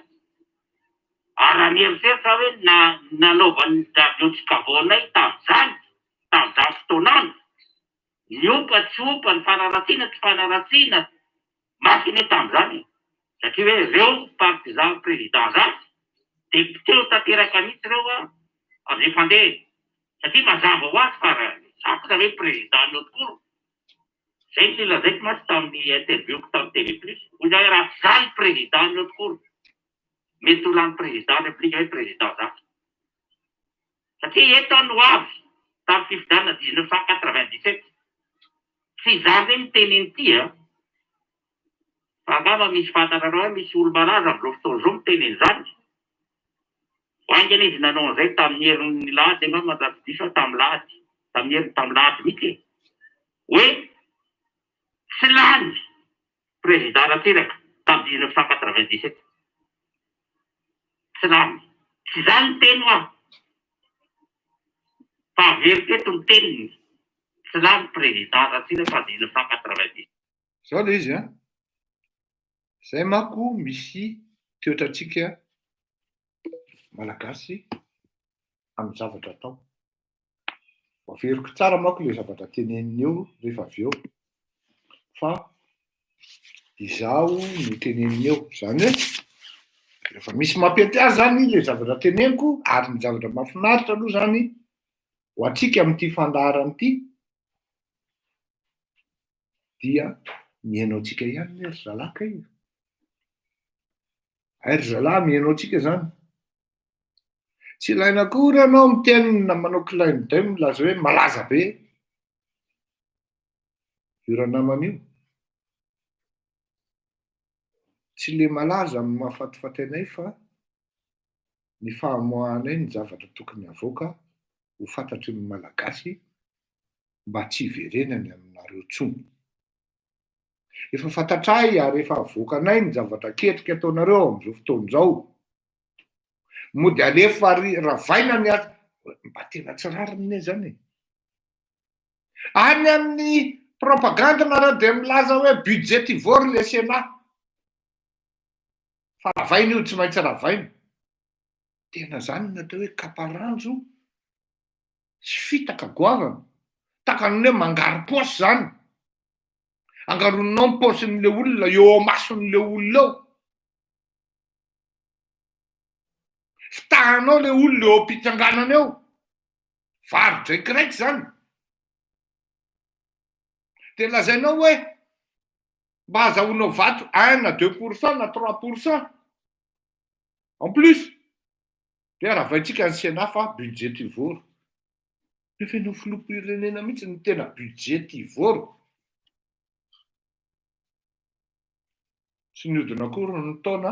Speaker 2: ary raha mieritreritra aho hoe na nanaovan'ny Davio Tsikavao anay tamin'izany, tamin'izany fotoan'andro, ny ompa tsy ompa, ny fanaratsiana tsy fanaratsiana, mafy anie tamin'izany e! Satria hoe ireo partisan président Zafy dia mpiteo tanteraka mihitsy ireo an, amin'izay fandeha, satria mazava ho azy fa raha Zafy raha hoe président ny haute cour, izay no nolazaiko mantsy tamin'ny interview-ko tamin'ny TV plus, hoy za hoe raha tsy za ny président ny haute cour, mety ho lany président république hoe président Zafy. Satria eto aho no avy tamin'ny fifidianana 1997. Tsy izaho indray miteny an'ity an! Fa angamba misy fantatrareo hoe misy olo-malaza amin'izao fotoana izao miteny an'izany. Vao haingana izy nanao an'izay tamin'ny herin'ny lahady angamba raha tsy diso aho, tamin'ny lahady, tamin'ny heriny tamin'ny lahady mihitsy e! Hoe tsy lany Président Ratsiraka tamin'ny 1997. Tsy lany. Tsy izaho niteny hoa. Fa averiko eto ny teniny. Tsy lany Président Ratsiraka 1997.
Speaker 5: Zao le izy an! Zay manko misy toetrantsika malagasy amin'ny zavatra atao. Averiko tsara manko le zavatra teneniny eo rehefa avy eo fa izaho no teneniny eo, zany hoe rehefa misy mampety ahy zany le zavatra teneniko ary ny zavatra mahafinaritra aloha zany ho antsika amin'ity fandaharana ity dia mihaino antsika ihany anie ry zalahy kay e! Hay ry zalahy mihaino antsika zany. Tsy ilaina akory ianao miteny na manao clin d'oeil milaza hoe malaza be io ranamana io. Tsy le malaza no mahafatifaty anay fa ny famoahanay ny zavatra tokony havoaka ho fantatry ny Malagasy mba tsy hiverenany aminareo intsony. Efa fantatray ary efa avoakanay ny zavatra ketrika ataonareo amin'izao fotoana izao. Mody alefa ary ravaina ny asa, mba tena tsy rariny ne zany e. Any amin'ny propagande nareo dia milaza hoe budgétivore le Sénat. Fa ravaina io, tsy maintsy ravaina. Tena zany ny atao hoe kaparanjo sy fitaka goavana. Takan'ny hoe mangaro-paosy zany. Angaroninao ny paosin'le olona eo amason'le olona eo. Fitahanao le olona eo am-pitsanganana eo. Varo-draikiraiky zany. De lazainao hoe mba azahoanao vato un na deux pour cent na trois pour cent en plus de ravaintsika ny Sénat fa budgétivore. Nefa ianao filoham-pirenena mihitsy no tena budgétivore. Tsy nihodina akory ny taona,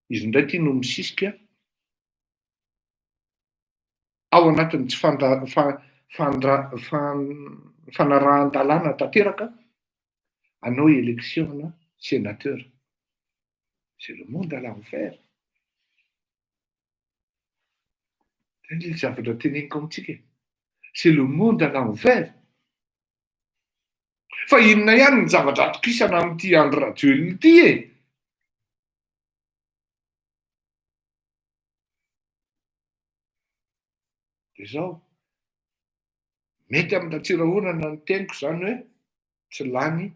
Speaker 5: izy indray ity no misisika ao anatin'ny tsy fandra- fa- fandra- fan- fanarahan-dalàna tanteraka hanao élection-na sénateur. C'est le monde à l'envers. Zay le zavatra teneniko amintsika e. C'est le monde à l'envers. Fa inona ihany ny zavatra atokisana amin'ity Andry Rajoelina ity e? Dia izao, mety amin'ny Ratsirahonana ny teniko izany hoe tsy lany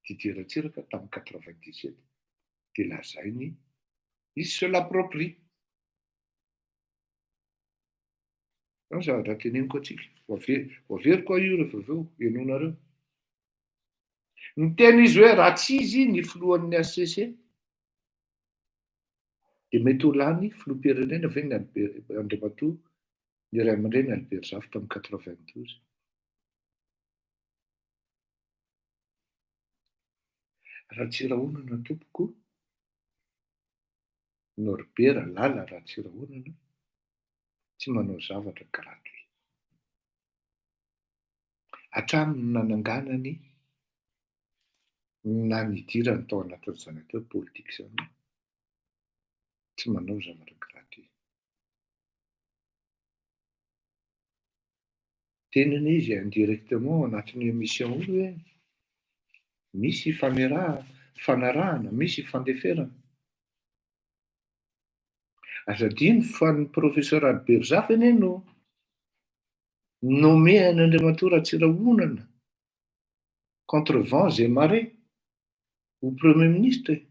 Speaker 5: Didier Ratsiraka tamin'ny 97, dia lazainy izy se l'approprie. Zany zavatra teneniko antsika. Ho averiko aho io rehefa avy eo, henoinareo. Niteny izy hoe raha tsy izy ny filohan'ny HCC dia mety ho lany filoham-pirenena ve ny Albert, Andriamatoa ny ray aman-dreny Albert Zafy tamin'ny 92. Ratsirahonana tompoko, Norbert Lala Ratsirahonana. tsy manao zavatra gratuit. Hatramin'ny nananganany na nidirany tao anatin'izany atao hoe politika izany. Tsy manao zavatra gratuit. Teniny izy indirectement ao anatin'io émission io hoe misy ifaneraha, ifanarahana, misy ifandeferana. Aza adino fa ny professeur Albert Zafy anie no nommé an'Andriamatoa Ratsirahonana contre vents et marées ho premier ministre e.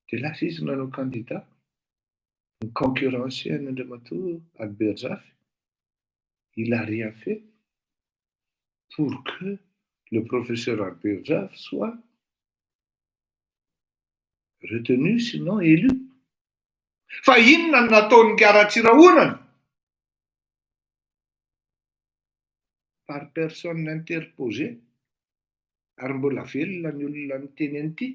Speaker 5: Dia lasa izy nanao candidat, ni-concurrencer an'Andriamatoa Albert Zafy. Il a rien fait pour que le professeur Albert Zafy soit retenu sinon élu. Fa inona no nataon'i Ratsirahonana? Par personne interposée, ary mbola velona ny olona niteny an'ity.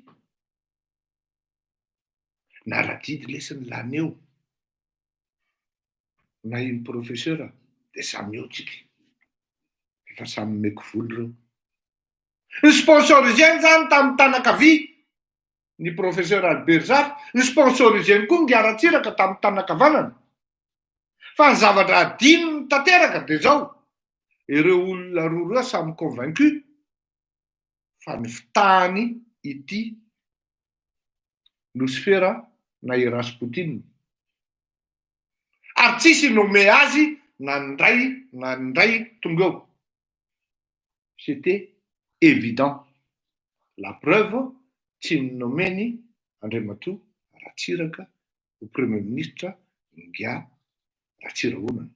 Speaker 5: Na Radidy lesy ny lany eo, na iny professeur dia samy eo tsika. Efa samy omeko vola ireo. Ny sponsoriseny zany tamin'ny tanan-kavia ny professeur Albert Zafy, ny sponsoriseny koa Ngiah Ratsiraka tamin'ny tanan-kavanana. Fa ny zavatra adinony tanteraka dia zao, ireo olona roa ireo samy convaincu fa ny fitahany ity Losifera na i Raspoutine. Ary tsisy nommé azy na ny ray na ny ndray tonga eo. C'était évident. La preuve, tsy nommé-ny Andriamatoa Ratsiraka ho Premier ministre Ingahy Ratsirahonana.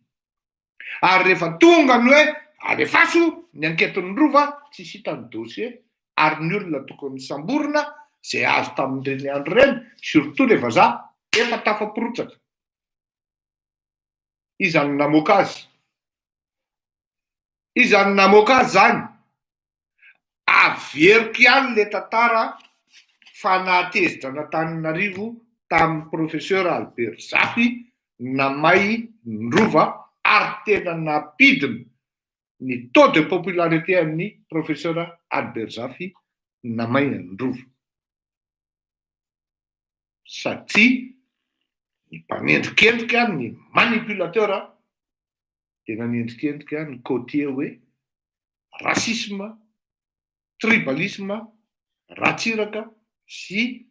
Speaker 5: Ary rehefa tonga ny hoe alefaso ny enquête-n'ny Rova, tsisy hita ny dossier ary ny olona tokony samborina izay azo tamin'ireny andro ireny, surtout le vazaha, efa tafaporotsaka. Iza no namoaka azy? Iza no namoaka azy zany? Averiko ihany le tantara fa nahatezitra an'Antananarivo tamin'ny Professeur Albert Zafy namay ny Rova ary tena nampidina ny taux de popularité an'ny Professeur Albert Zafy namay ny Rova. Satria ny mpanendrikendrika, ny manipulateur dia nanendrikendrika ny côtier hoe racisme, tribalisme, Ratsiraka sy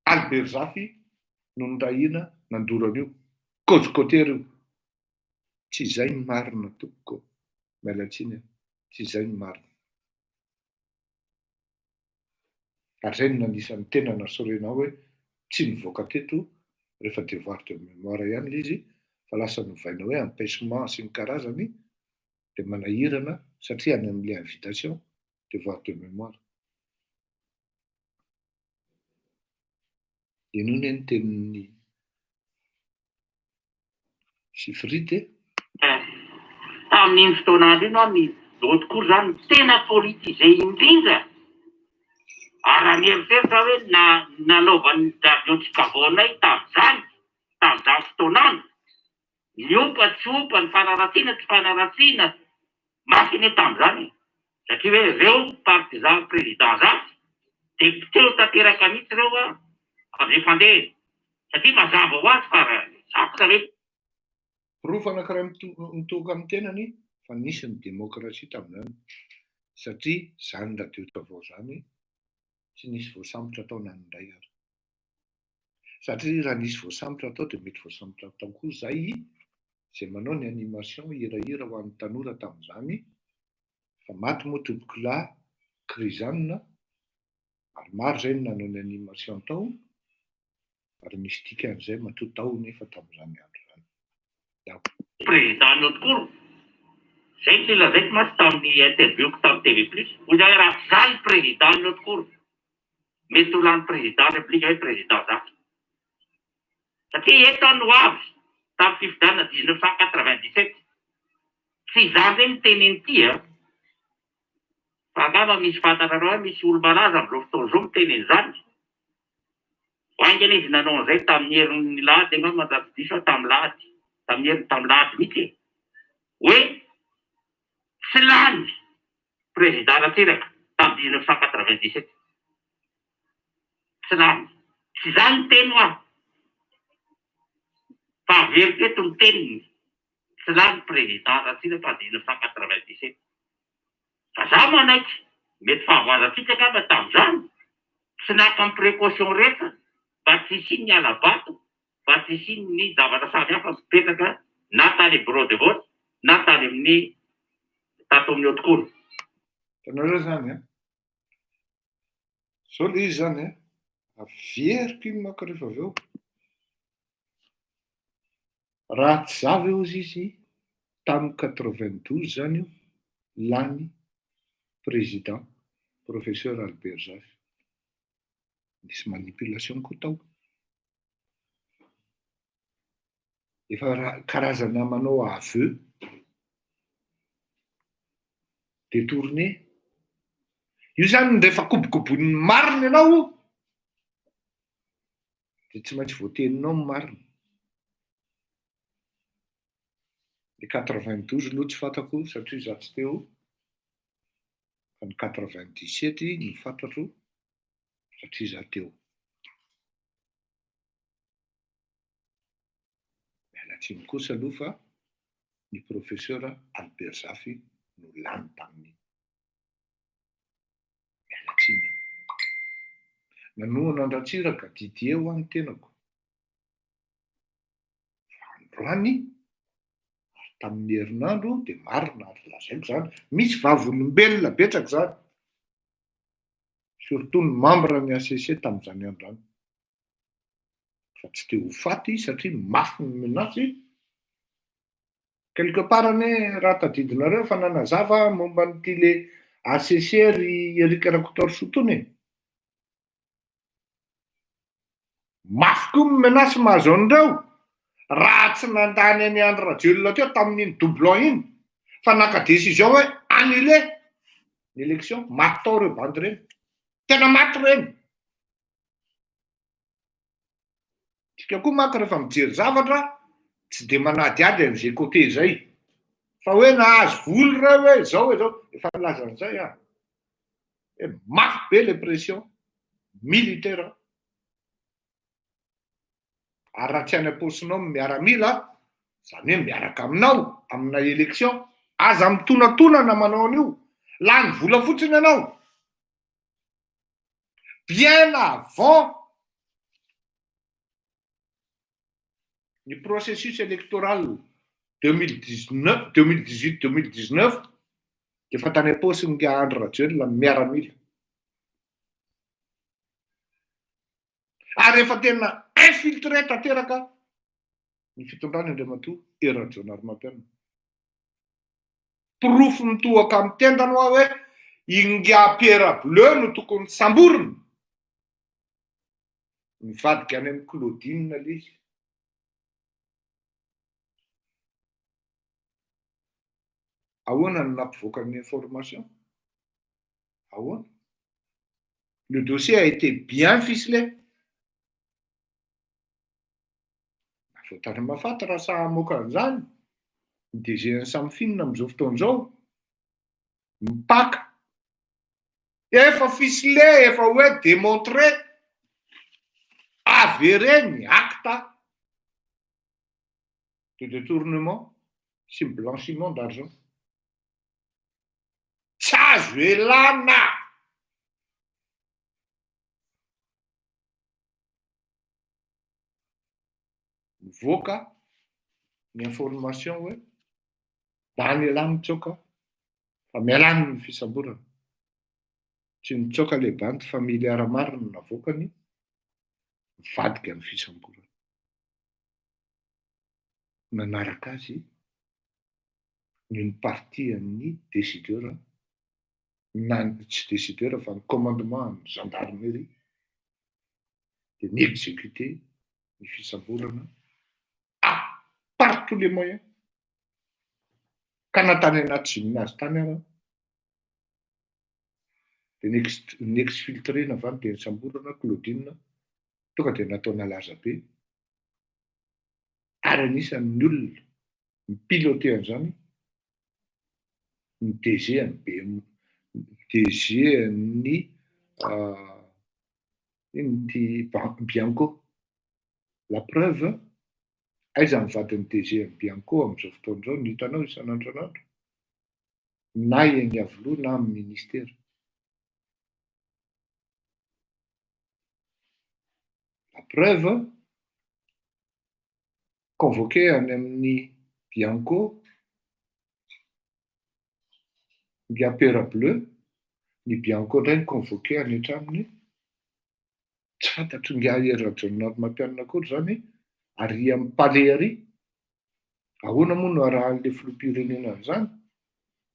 Speaker 5: Albert Zafy no nirahina nandoro an'io cause côtière io. Tsy izay ny marina tompoko, miala tsiny aho, tsy izay ny marina. Ary izay no anisan'ny tena nasorena ahy hoe tsy nivoaka teto rehefa devoir de mémoire ihany ilay izy fa lasa novaina hoe empêchement sy ny karazany dia manahirana satria any amin'ilay invitation devoir de mémoire. Henoy anie ny tenin'ny Siegfried e!
Speaker 2: Tamin'iny fotoana andro iny ho'a ny haute cour izany no tena politisé indrindra ary raha mieritreritra aho hoe na nanaovan'ny radio Tsikavao anay tamin'izany, tamin'izany fotoan'andro, ny ompa tsy ompa, ny fanaratsiana tsy fanaratsiana, mafy anie tamin'izany e! Satria hoe ireo partisan président Zafy dia mpiteo tanteraka mihitsy ireo a, amin'izay fandehany. Satria mazava ho azy fa raha Zafy ve.
Speaker 5: Porofo anankiray mitohoka amin'ny tenany fa nisy ny demokrasia tamin'izany satria izany radio vaovao izany tsy nisy voasambotra tao na ny iray ary. Satria raha nisy voasambotra tao dia mety voasambotra tao koa izay izay manao ny animation hirahira ho an'ny tanora tamin'izany fa maty moa tompokolahy Krizana ary maro izay no nanao ny animation tao ary misy dikan'izay matoa tao nefa tamin'izany andro izany. Dago.
Speaker 2: Président ny haute cour, zay no nolazaiko mantsy tamin'ny interview-ko tamin'ny TV plus, hoy za hoe raha tsy za ny président ny haute cour, mety ho lany président république hoe président Zafy. Satria eto aho no avy tamin'ny fifidianana 1997, tsy izaho indray miteny an'ity an! Fa angamba misy fantatrareo hoe misy olo-malaza amin'izao fotoana izao miteny an'izany. Vao haingana izy nanao an'izay tamin'ny herin'ny lahady angamba raha tsy diso aho, tamin'ny lahady, tamin'ny heriny, tamin'ny lahady mihitsy e! Hoe tsy lany Président Ratsiraka tamin'ny 1997. Tsy lany. Tsy izaho niteny hoa fa averiko eto ny teniny, tsy lany président Ratsiraka en 1997. Fa za manaiky, mety fahavoazantsika angamba tamin'izany, tsy naka ny précaution rehetra mba tsy hisian'ny hala-bato, mba tsy hisian'ny zavatra samy hafa mipetraka na tany bureau de vote na tany amin'ny tato amin'ny haute cour.
Speaker 5: Hitanareo izany an! Zao le izy zany an, averiko iny manko rehefa avy eo. Raha tsy za ve hozy izy tamin'ny 92 zany io lany président professeur Albert Zafy. Nisy manipulation koa tao. Efa karazana manao aveu détourné. Io zany rehefa kobokoboin'ny marina ianao dia tsy maintsy voateninao ny marina. Ny 92 aloha tsy fantako satria za tsy teo, fa ny 97 no fantatro satria za teo. Miala tsiny kosa aloha fa ny professeur Albert Zafy no lany tamin'iny. Miala tsiny an. Nanohana an-dRatsiraka Didier hoa ny tenako. Fa androany ary tamin'ny herinandro dia marina ary lazaiko izany, misy vavolombelona betsaka izany, surtout ny membre ny HCC tamin'izany andro izany. Fa tsy te ho faty satria mafy ny menace. Quelque part anie raha tadidinareo fa nanazava aho momba an'ity le HCC ry Eric Rakotoarisoa tony e. Mafy koa ny menace mahazo an'ireo raha tsy nandany an'i Andry Rajoelina teo tamin'iny doublon iny fa naka décision hoe annuler ny élection, maty tao ireo bandy ireny. Tena maty ireny. Tsika koa manko rehefa mijery zavatra tsy de manadihady an'izay côté izay fa hoe nahazo vola ireo hoe zao hoe zao, efa nilaza an'izay aho hoe mafy be le pression militaire ary raha tsy any am-paosinao ny miaramila zany hoe miaraka aminao amina élection aza mitonatonana manao an'io, lany vola fotsiny ianao. Bien avant ny processus électoral 2019, 2018, 2019 dia efa tany am-paosin'ingahy Andry Rajoelina ny miaramila. Ary efa tena infiltré tanteraka ny fitondrany Andriamatoa Hery Rajaonarimampianina. Porofo mitohaka amin'ny tendany hoa hoe ingahy Pierre Bleu no tokony samborina. Mivadika any amin'i Claudine le izy. Ahoana no nampivoaka ny information? Ahoana? Le dossier a été bien ficelé. Voatandry mahafaty raha sahy hamoaka an'izany ny DG an'i Samifin amin'izao fotoana izao. Mipaka. Efa ficelé, efa hoe démontré, avéré ny acte de détournement sy ny blanchiment d'argent. Tsy azo elana. Mivoaka ny information hoe lany elah mitsoaka fa mialà amin'ny fisamborana. Tsy nitsoaka le bandy fa milliard maro no navoakany mivadika ny fisamborana. Nanaraka azy ny une partie an'ny décideur na tsy décideur fa ny commandement an'ny gendarmerie dia ni-executer ny fisamborana à par tous les moyens ka na tany anaty gymnase tany ara dia ni-exfiltrena avy any dia nisamborana Claudine tonga dia natao nalaza be ary anisan'ny olona mi-piloter an'izany ny DG an'ny BM, DG an'ny. Inona ity Bianco? La preuve, aiza ny vadin'ny DG an'i Bianco amin'izao fotoana izao no hitanao isan'andro isan'andro? Na eny Iavoloha na amin'ny ministera. La preuve, convoqué any amin'ny Bianco, Ingahy Pera Bleu, ny Bianco indray ni-convoqué any an-tranony, tsy fantatr'ingahy Hery Rajaonarimampianina akory izany, ary amin'ny palais ary, ahoana moa no arahan'ilay filoham-pirenena an'izany?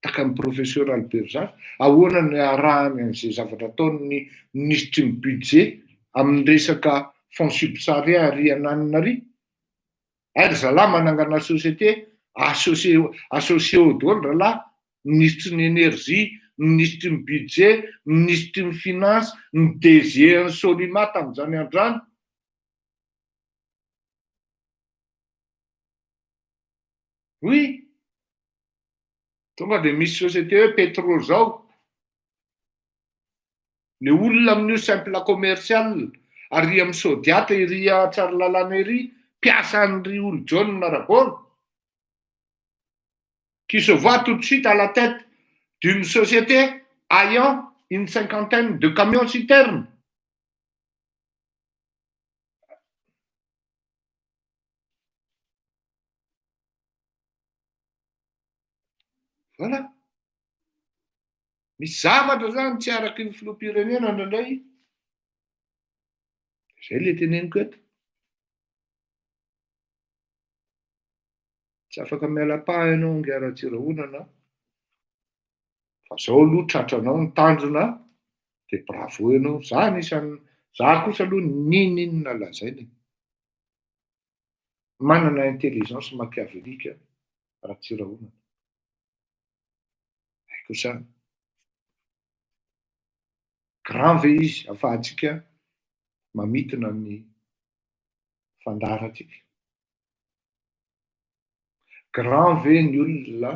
Speaker 5: Tahaka ny professeur Albert Zafy, ahoana no arahany an'izay zavatra ataon'ny minisitry ny budget amin'ny resaka fonds subsaharien ary ananina ary? Hay ry zalahy manangana société associé associé ao daholo rahalahy, minisitry ny énergie, minisitry ny budget, minisitry ny finance, ny DG an'ny Solima tamin'izany andro izany. Oui! Tonga dia misy société hoe Petro zao. Le olona amin'io simple commercial ary amin'ny Sodiat ery Tsaralalàna ery mpiasa an'i Olojaona Rabona qui se voit tout de suite à la tête d'une société ayant une cinquantaine de camions citernes. Voilà. Misy zavatra zany tsy araky ny filoham-pirenena indraindray. Zay le teneniko eto. Tsy afaka miala paha ianao Ingahy Ratsirahonana fa zao aloha tratranao ny tanjona de bravo ianao. Za anisan'ny, za kosa aloha n'inon'inona lazaina e. Manana intelligence machiavelique Ratsirahonana. Hay kosa grand ve izy afahantsika mamintina ny fandaharantsika? Grand ve ny olona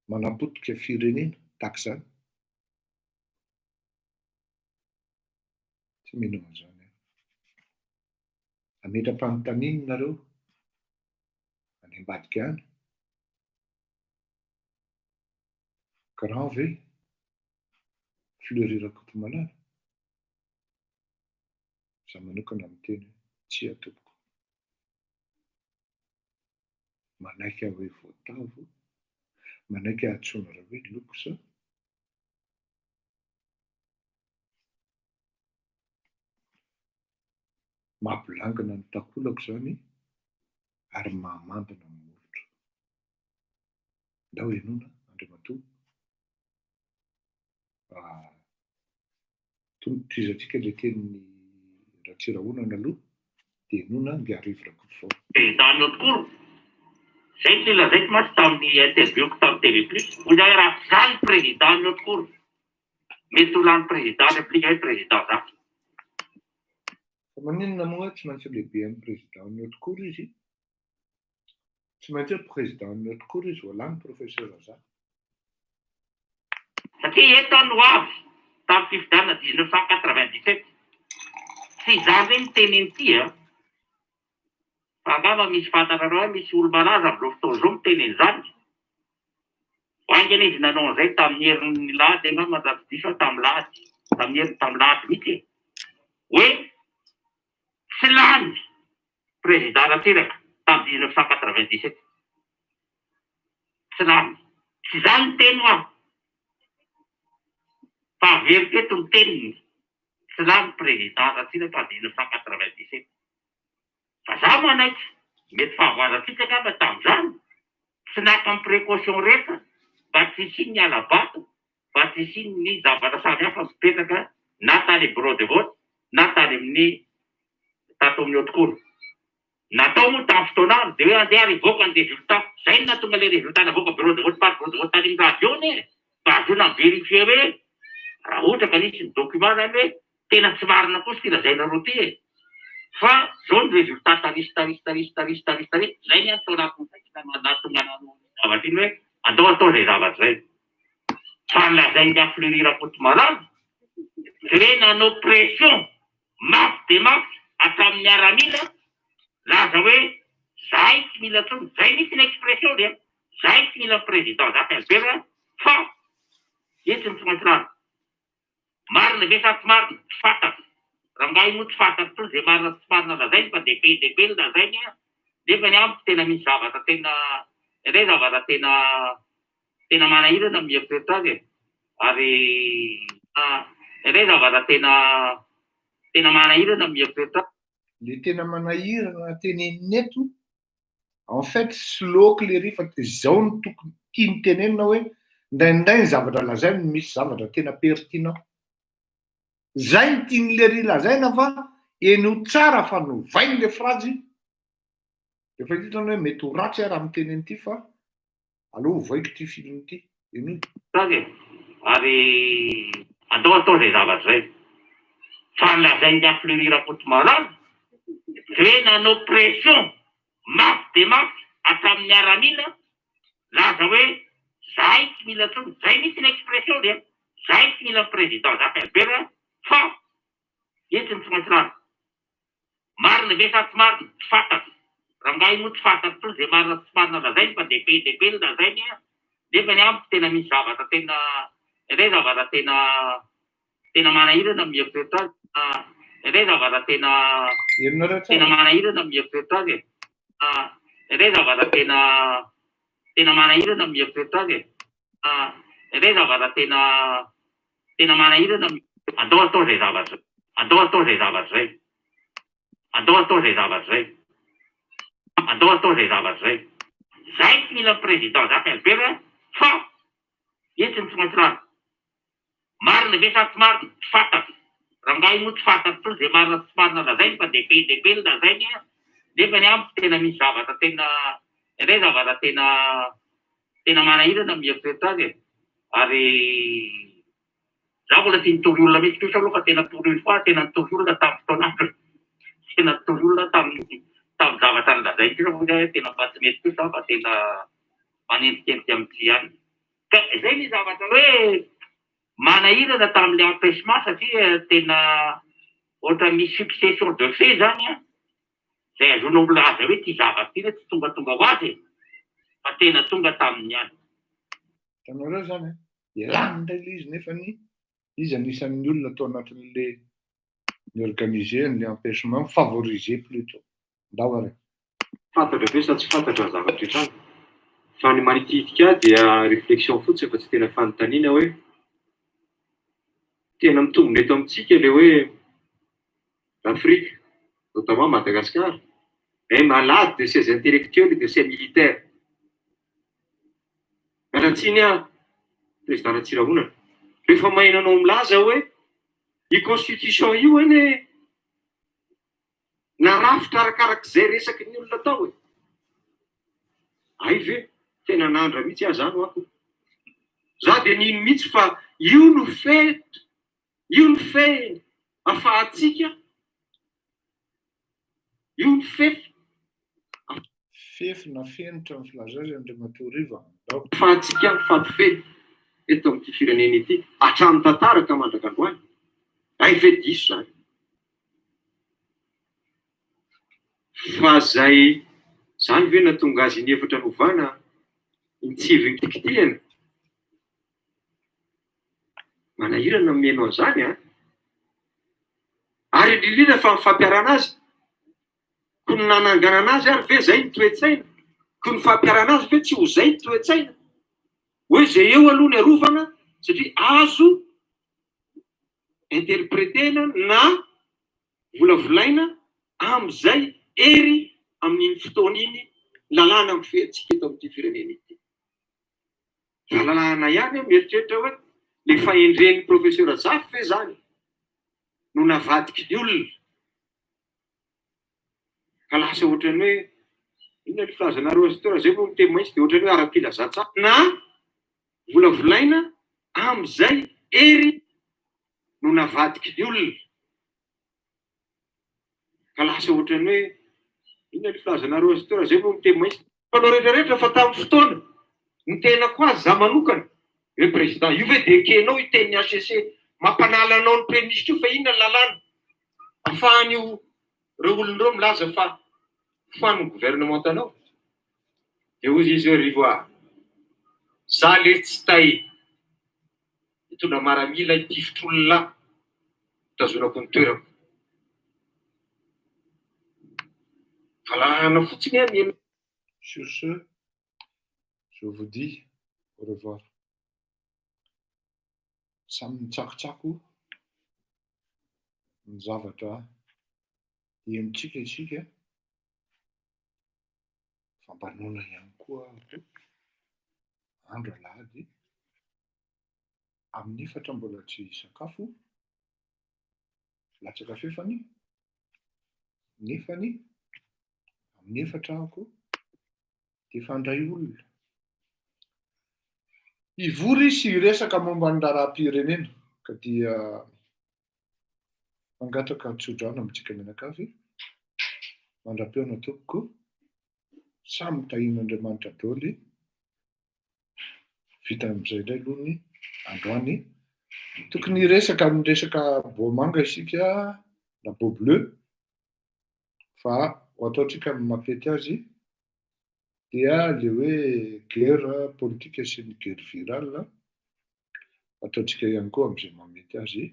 Speaker 5: manapotika firenena tahaka izany? Tsy mino an'izany aho. Hametra-panontaniana nareo any ambadika any. Grand ve Fleury Rakotomalala? Za manokana miteny hoe tsia tompoko. Manaiky aho hoe voatavo, manaiky aho antsoinareo hoe looks. Mahabolangina ny takolako izany ary mahamandina ny molotro. Ndao henoina Andriamatoa Tohizantsika ilay tenin'i Ratsirahonana aloha dia henoina Ingahy Rivo Rakotovao.
Speaker 2: Président ny haute cour, zay no nolazaiko mantsy tamin'ny interview-ko tamin'ny TV plus, hoy aho hoe raha tsy za ny président ny haute cour, mety ho lany président république hoe président Zafy.
Speaker 5: Fa maninona moa tsy maintsy lehiben'ny président ny haute cour izy? Tsy maintsy hoe président ny haute cour izy vao lany professeur Zafy.
Speaker 2: Satria eto aho no avy tamin'ny fifidianana 1997. Tsy izaho indray miteny an'ity an! Fa angamba misy fantatrareo hoe misy olo-malaza amin'izao fotoana izao miteny an'izany. Vao haingana izy nanao an'izay tamin'ny herin'ny lahady angamba raha tsy diso aho, tamin'ny lahady, tamin'ny herin'ny, tamin'ny lahady mihitsy e! Hoe tsy lany Président Ratsiraka tamin'ny 1997. Tsy lany. Tsy izaho niteny hoa fa averiko eto ny teniny. Tsy lany Président Ratsiraka tamin'ny 1997. Fa za manaiky, mety fahavoazantsika angamba tamin'izany, tsy naka ny précaution rehetra mba tsy hisian'ny hala-bato, mba tsy hisian'ny zavatra samihafa mipetraka na tany bureau de vote na tany amin'ny tato amin'ny haute cour. Natao moa tamin'ny fotoan'andro dia hoe andeha ary hivoaka ny résultat. Izay no nahatonga ilay résultat navoaka bureau de vote par bureau de vote tany amin'ny radio anie e! Mba hahazoana mi-verifier hoe raha ohatra ka nisy ny document izany hoe tena tsy marina kosa ity lazainareo ity e! Fa izao ny résultat tary sy tary sy tary sy tary sy tary sy tary. Izay ny ahy tao anatin'ny saiko nahatonga anah zavatra iny hoe andao atao izay zavatra izay. Fa ny lazain'i Fleury Rakotomalala dia hoe nanao pression. mafy dia mafy hatramin'ny miaramila laza hoe zahay tsy mila intsony, zay mihitsy ny expression dia zahay tsy mila président Zafy Albert fa izy no tsy maintsy lany. Marina ve sa tsy marina? Tsy fantatro. Rangahy moa tsy fantatro intsony izay marina sy tsy marina lazainy fa dia be dia be ny lazainy an, nefa ny amiko tena misy zavatra tena indray zavatra tena tena manahirana ny mieritreritra azy e, ary indray zavatra tena tena manahirana ny mieritreritra azy.
Speaker 5: Le tena manahirana teneniny eto, en fait soloky le ry fa zao no tokony tiany tenenina hoe indraindray ny zavatra lazainy misy zavatra tena pertinent. Zay no tian'le ry lazaina fa eno tsara fa novainy le phrase, efa hitany hoe mety ho ratsy aho raha miteny an'ity fa aleo ovaiko ity film ity, enoy.
Speaker 2: Zany e! Ary andao atao izay zavatra izay. Fa ny lazain'i Fleury Rakotomalala dia nanao pression mafy dia mafy hatramin'ny miaramila laza hoe zahay tsy mila intsony, zay mihitsy ny expression dia zahay tsy mila président Zafy Albert fa izy no tsy maintsy lany. Marina ve sa tsy marina? Tsy fantatro. Rangahy moa tsy fantatro intsony izay marina sy tsy marina lazainy fa dia be dia be ny lazainy an, nefa ny amiko tena misy zavatra tena indray zavatra tena tena manahirana ny mieritreritra azy indray zavatra tena
Speaker 5: Henonareo
Speaker 2: tena
Speaker 5: tsara?
Speaker 2: manahirana ny mieritreritra azy e. Indray zavatra tena tena manahirana ny mieritreritra azy e. Indray zavatra tena tena manahirana ny andao atao izay zavatra andao atao izay zavatra izay andao atao izay zavatra izay andao atao izay zavatra izay. Zay tsy mila président Zafy Albert fa izy no tsy maintsy lany. Marina ve sa tsy marina? Tsy fantatro. Rangahy moa tsy fantatro intsony izay marina sy tsy marina lazainy fa dia be dia be ny lazainy an, nefa ny amiko tena misy zavatra tena indray zavatra tena tena manahirana ny mieritreritra azy e! Ary za mbola tsy nitory olona mihitsy kosa aloha fa tena nitory une fois tena nitory olona tamin'ny fotoan'androny, tena nitory olona tamin'ny tamin'ny zavatra nolazainy kosa moa zay tena mba tsy mety kosa fa tena manendrikendrika mihitsy ihany. Ka izay ny zavatra hoe manahirana tamin'ilay empêchement satria tena ohatran'ny misy succession de faits zany an, izay ahazoanao milaza hoe ity zavatra ity re tsy tongatonga ho azy e, fa tena tonga tamin'ny any.
Speaker 5: Hitanareo zany an, ialany indray ilay izy nefany izy anisan'ny olona tao anatin'le ni-organiser an'le empêchement, favoriser plutôt. Ndao ary.
Speaker 7: Fantatra ve sa tsy fantatra ny zavatra hitranga? Fa ny manitikitika ahy dia réflexion fotsiny fa tsy tena fanontaniana hoe tena mitombina eto amintsika ilay hoe l'Afrique, notamment Madagascar, est malade de ses intellectuels et de ses militaires. Miala tsiny aho Président Ratsirahonana, rehefa maheno anao milaza hoe io constitution io anie Narafitra arakarak'izay resaky ny olona tao e! Hay ve? Tena nandra mihitsy aho zany ho'aho. Za dia nino mihitsy fa io no fetra, io no fehiny afahantsika, io no fefy.
Speaker 5: Fefy na fenitra ny filaza azy Andriamatoa Riva. Ndao.
Speaker 7: Afahantsika mifampifehy eto amin'ity firenena ity hatramin'ny tantara ka mandrak'androany. Hay ve diso zany? Fa zay zany ve natonga azy inefatra novana intsivy nikitihana? Manahirana ny mihaino an'izany an! Ary indrindrindra fa ny fampiharana azy, ko ny nananganana azy ary ve zay ny toe-tsaina? Ko ny fampiharana azy ve tsy ho zay ny toe-tsaina? Hoe zay eo aloha ny arovana satria azo interpretena na volavolaina amin'izay hery amin'iny fotoana iny lalàna mifehy antsika eto amin'ity firenena ity. Fahalalahana ihany aho mieritreritra hoe le fahendren'ny professeur Zafy ve zany no navadiky ny olona ka lasa ohatran'ny hoe inona ny filazanareo azy teo raha zay moa miteny mahitsy dia ohatran'ny hoe ara-pilazantsara na volavolaina amin'izay hery no navadiky ny olona ka lasa ohatran'ny hoe inona ny filazanareo azy teo raha zay moa miteny mahitsy. Fanao rehetra rehetra fa tamin'ny fotoana ny tenako azy za manokana hoe président io ve dia ekenao io tenin'ny HCC mampanala anao ny premier ministre io fa inona ny lalàna? Afahan'io reo olona ireo milaza fa foano ny gouvernementanao. Dia hoy izy hoe Rivo a! Za lesy tsy tay hitondra maramila hitifitr olona hitazonako ny toerako. Valahana fotsiny an ny.
Speaker 5: Sur ce, je vous dis au revoir. Samy mitsakotsako ny zavatra henontsika isika, fa mba noana ihany koa aho andro alahady amin'ny efatra mbola tsy hisakafo, latsaka fefany, nefany amin'ny efatra aho dia efa handray olona. Hivory sy hiresaka momba ny raharaham-pirenena ka dia mangataka tsodrano amintsika mianakavy. Mandra-pihaona tompoko, samy tahian'Andriamanitra daholo. Vita amin'izay indray aloha ny androany. Tokony hiresaka amin'ny resaka bomanga isika na beau bleu fa ho ataontsika amin'ny mampety azy dia le hoe guerre politique sy ny guerre virale ataontsika ihany koa amin'izay mahamety azy.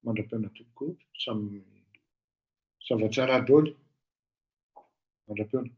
Speaker 5: Mandra-pihaona tompoko, samy ça va tsara daholo. Mandra-pihaona.